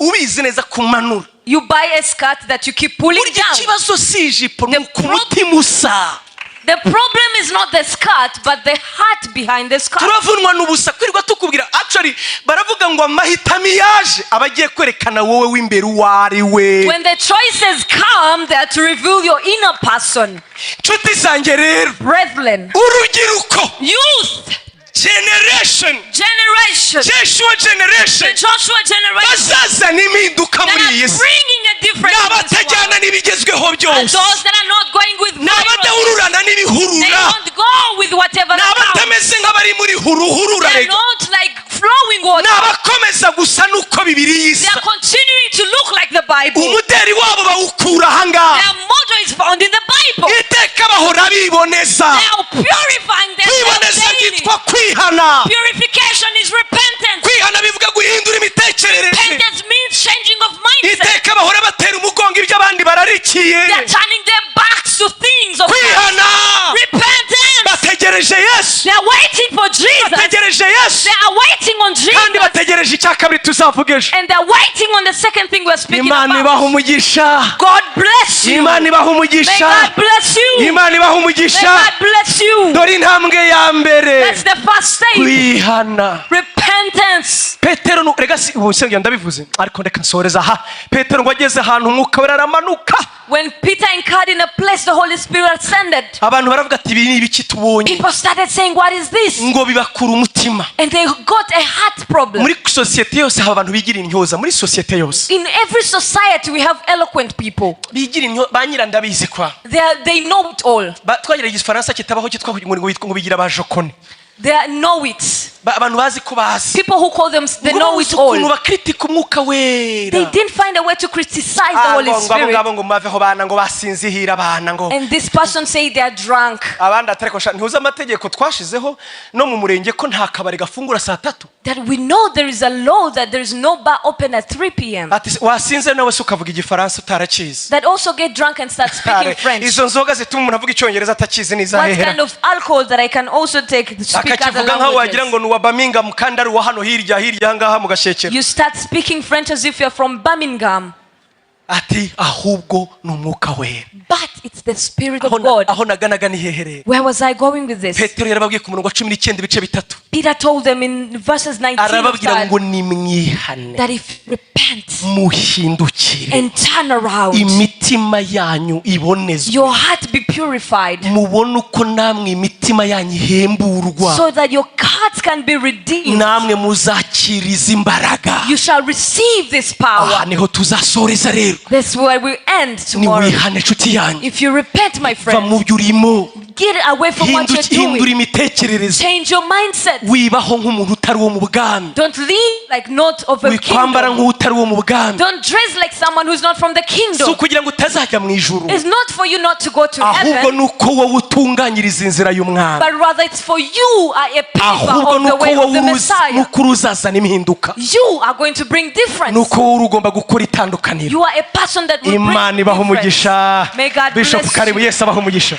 ubizi neza kumanura, you buy a skirt that you keep pulling burya down. ikibazo si ijipo, ni uko umutima usa. The problem is not the skirt, but the heart behind the skirt. Turavunwa n'ubusa kwirirwa tukubwira. Actually, baravuga ngo amahitamo iyo aje aba agiye kwerekana wowe w'imbere uwo ari we. When the choices come, they are to reveal your inner person. Nshuti zanjye rero, Brethren, urubyiruko, youth, generation, generation, Joshua generation, the Joshua generation bazazana impinduka that muri are iyi si bringing a difference ni in this abatajyana world. n'ibigezweho And byose, those that are not going with ni virus, abadahururana they n'ibihurura, don't go with whatever ni that comes. abatameze nk'abari muri huruhurura. They are Rega not like flowing ni water. abakomeza gusa n'uko Bibiliya They isa. are continuing to look like the Bible. Umuderi wabo bawukura ahangaha. Their motto is found in the Bible. Iteka bahora biboneza. They are purifying themselves Kwiboneza daily. byitwa kwihana. Purification is repentance. Kwihana bivuga guhindura imitekerereze. Repentance means changing of mindset. Iteka bahora batera umugongo ibyo abandi bararikiye. They are turning their backs to things of Kwihana. Repentance. Bategereje Yesu. They are waiting for Jesus. Bategereje Yesu. They are waiting on Kandi Jesus. bategereje icya kabiri tuzavuga ejo. And they are waiting on the second thing we're speaking Imana ibaha about. umugisha. God bless you. Imana ibaha May umugisha. God bless you. Imana ibaha May umugisha. God bless you. Dore intambwe ya mbere. That's the first step. Kwihana. Repentance. Petero rega si ubu nsengero ndabivuze, ariko reka nsoreza aha. Petero ngo ageze ahantu Umwuka Wera aramanuka. When Peter encountered in a place, the Holy Spirit ascended. Abantu baravuga ati: "Ibi ni ibiki tubonye?" People started saying, "What is this?" Ngo bibakura umutima. And they got a heart problem. Muri sosiyete yose haba abantu bigira intyoza, muri sosiyete yose. In every society, we have eloquent people. Bigira intyo ba nyirandabizi kwa. They know it all. Twagira igifaransa kitabaho cyitwa ngo bigira ba jokone. They know it. Abantu bazi ko bazi. People who call them, they Ngo know babuze it all. ukuntu bakritika Umwuka Wera. They didn't find a way to criticize the Ah, Holy ngo ngo abo Spirit. ngabo ngo mubaveho bana, ngo basinzihira abana ngo. And this person said they are drunk. Abandi atariko sha ntuzi amategeko twashizeho no mu murenge ko nta kabari gafungura saa 3? That we know there is a law that there is no bar open at 3 p.m. Ati wasinze nawe se ukavuga igifaransa utarakizi? That also get drunk and start speaking French. Izo nzoga zituma umuntu avuga icyongereza atakizi What n'izahehera? kind of alcohol that I can also take to speak other Akakivuga nkaho wagira languages? ngo ni uwa Birmingham kandi ari uwa hano hirya hirya ahangaha mu Gashekero. You start speaking French as if you're from Birmingham. Ati ahubwo ni Umwuka Wera. But it's the Spirit of Aho God. aho naganaga ni hehe rero? Where was I going with this? Petero yarababwiye ku murongo wa 19 ibice 3. Peter told them in verses 19 of Arababwira that, ngo nimwihane, that if you repent muhindukire, and turn around, imitima yanyu ibonezwe, your heart be purified, mubone uko namwe imitima yanyu ihemburwa, so that your hearts can be redeemed. namwe muzakiriza imbaraga. You shall receive this power. Aha niho tuzasoreza rero. This is where we end tomorrow. Niwihane nshuti yanyu, If you repent, my va friend, mu byo urimo, get away from what you're hindura doing. imitekerereze. Change your mindset. Wibaho nk'umuntu utari uwo mu bwami. Don't live like not of a Wikwambara kingdom. nk'utari uwo mu bwami. Don't dress like someone who's not from the Si kingdom. ukugira ngo utazajya mu ijuru, It's not for you not to go to ahubwo heaven, ni uko wowe utunganyiriza inzira y'umwami. But rather it's for you are a paver Ahubwo of ni the uko way of the wowe Messiah. ni uko uzazana impinduka. You are going to bring difference. Ni uko wowe ugomba gukora itandukaniro. You are a person that will Imana bring ibaha difference. umugisha. May God Bishop, bless karibu. you. Yesu abaha umugisha.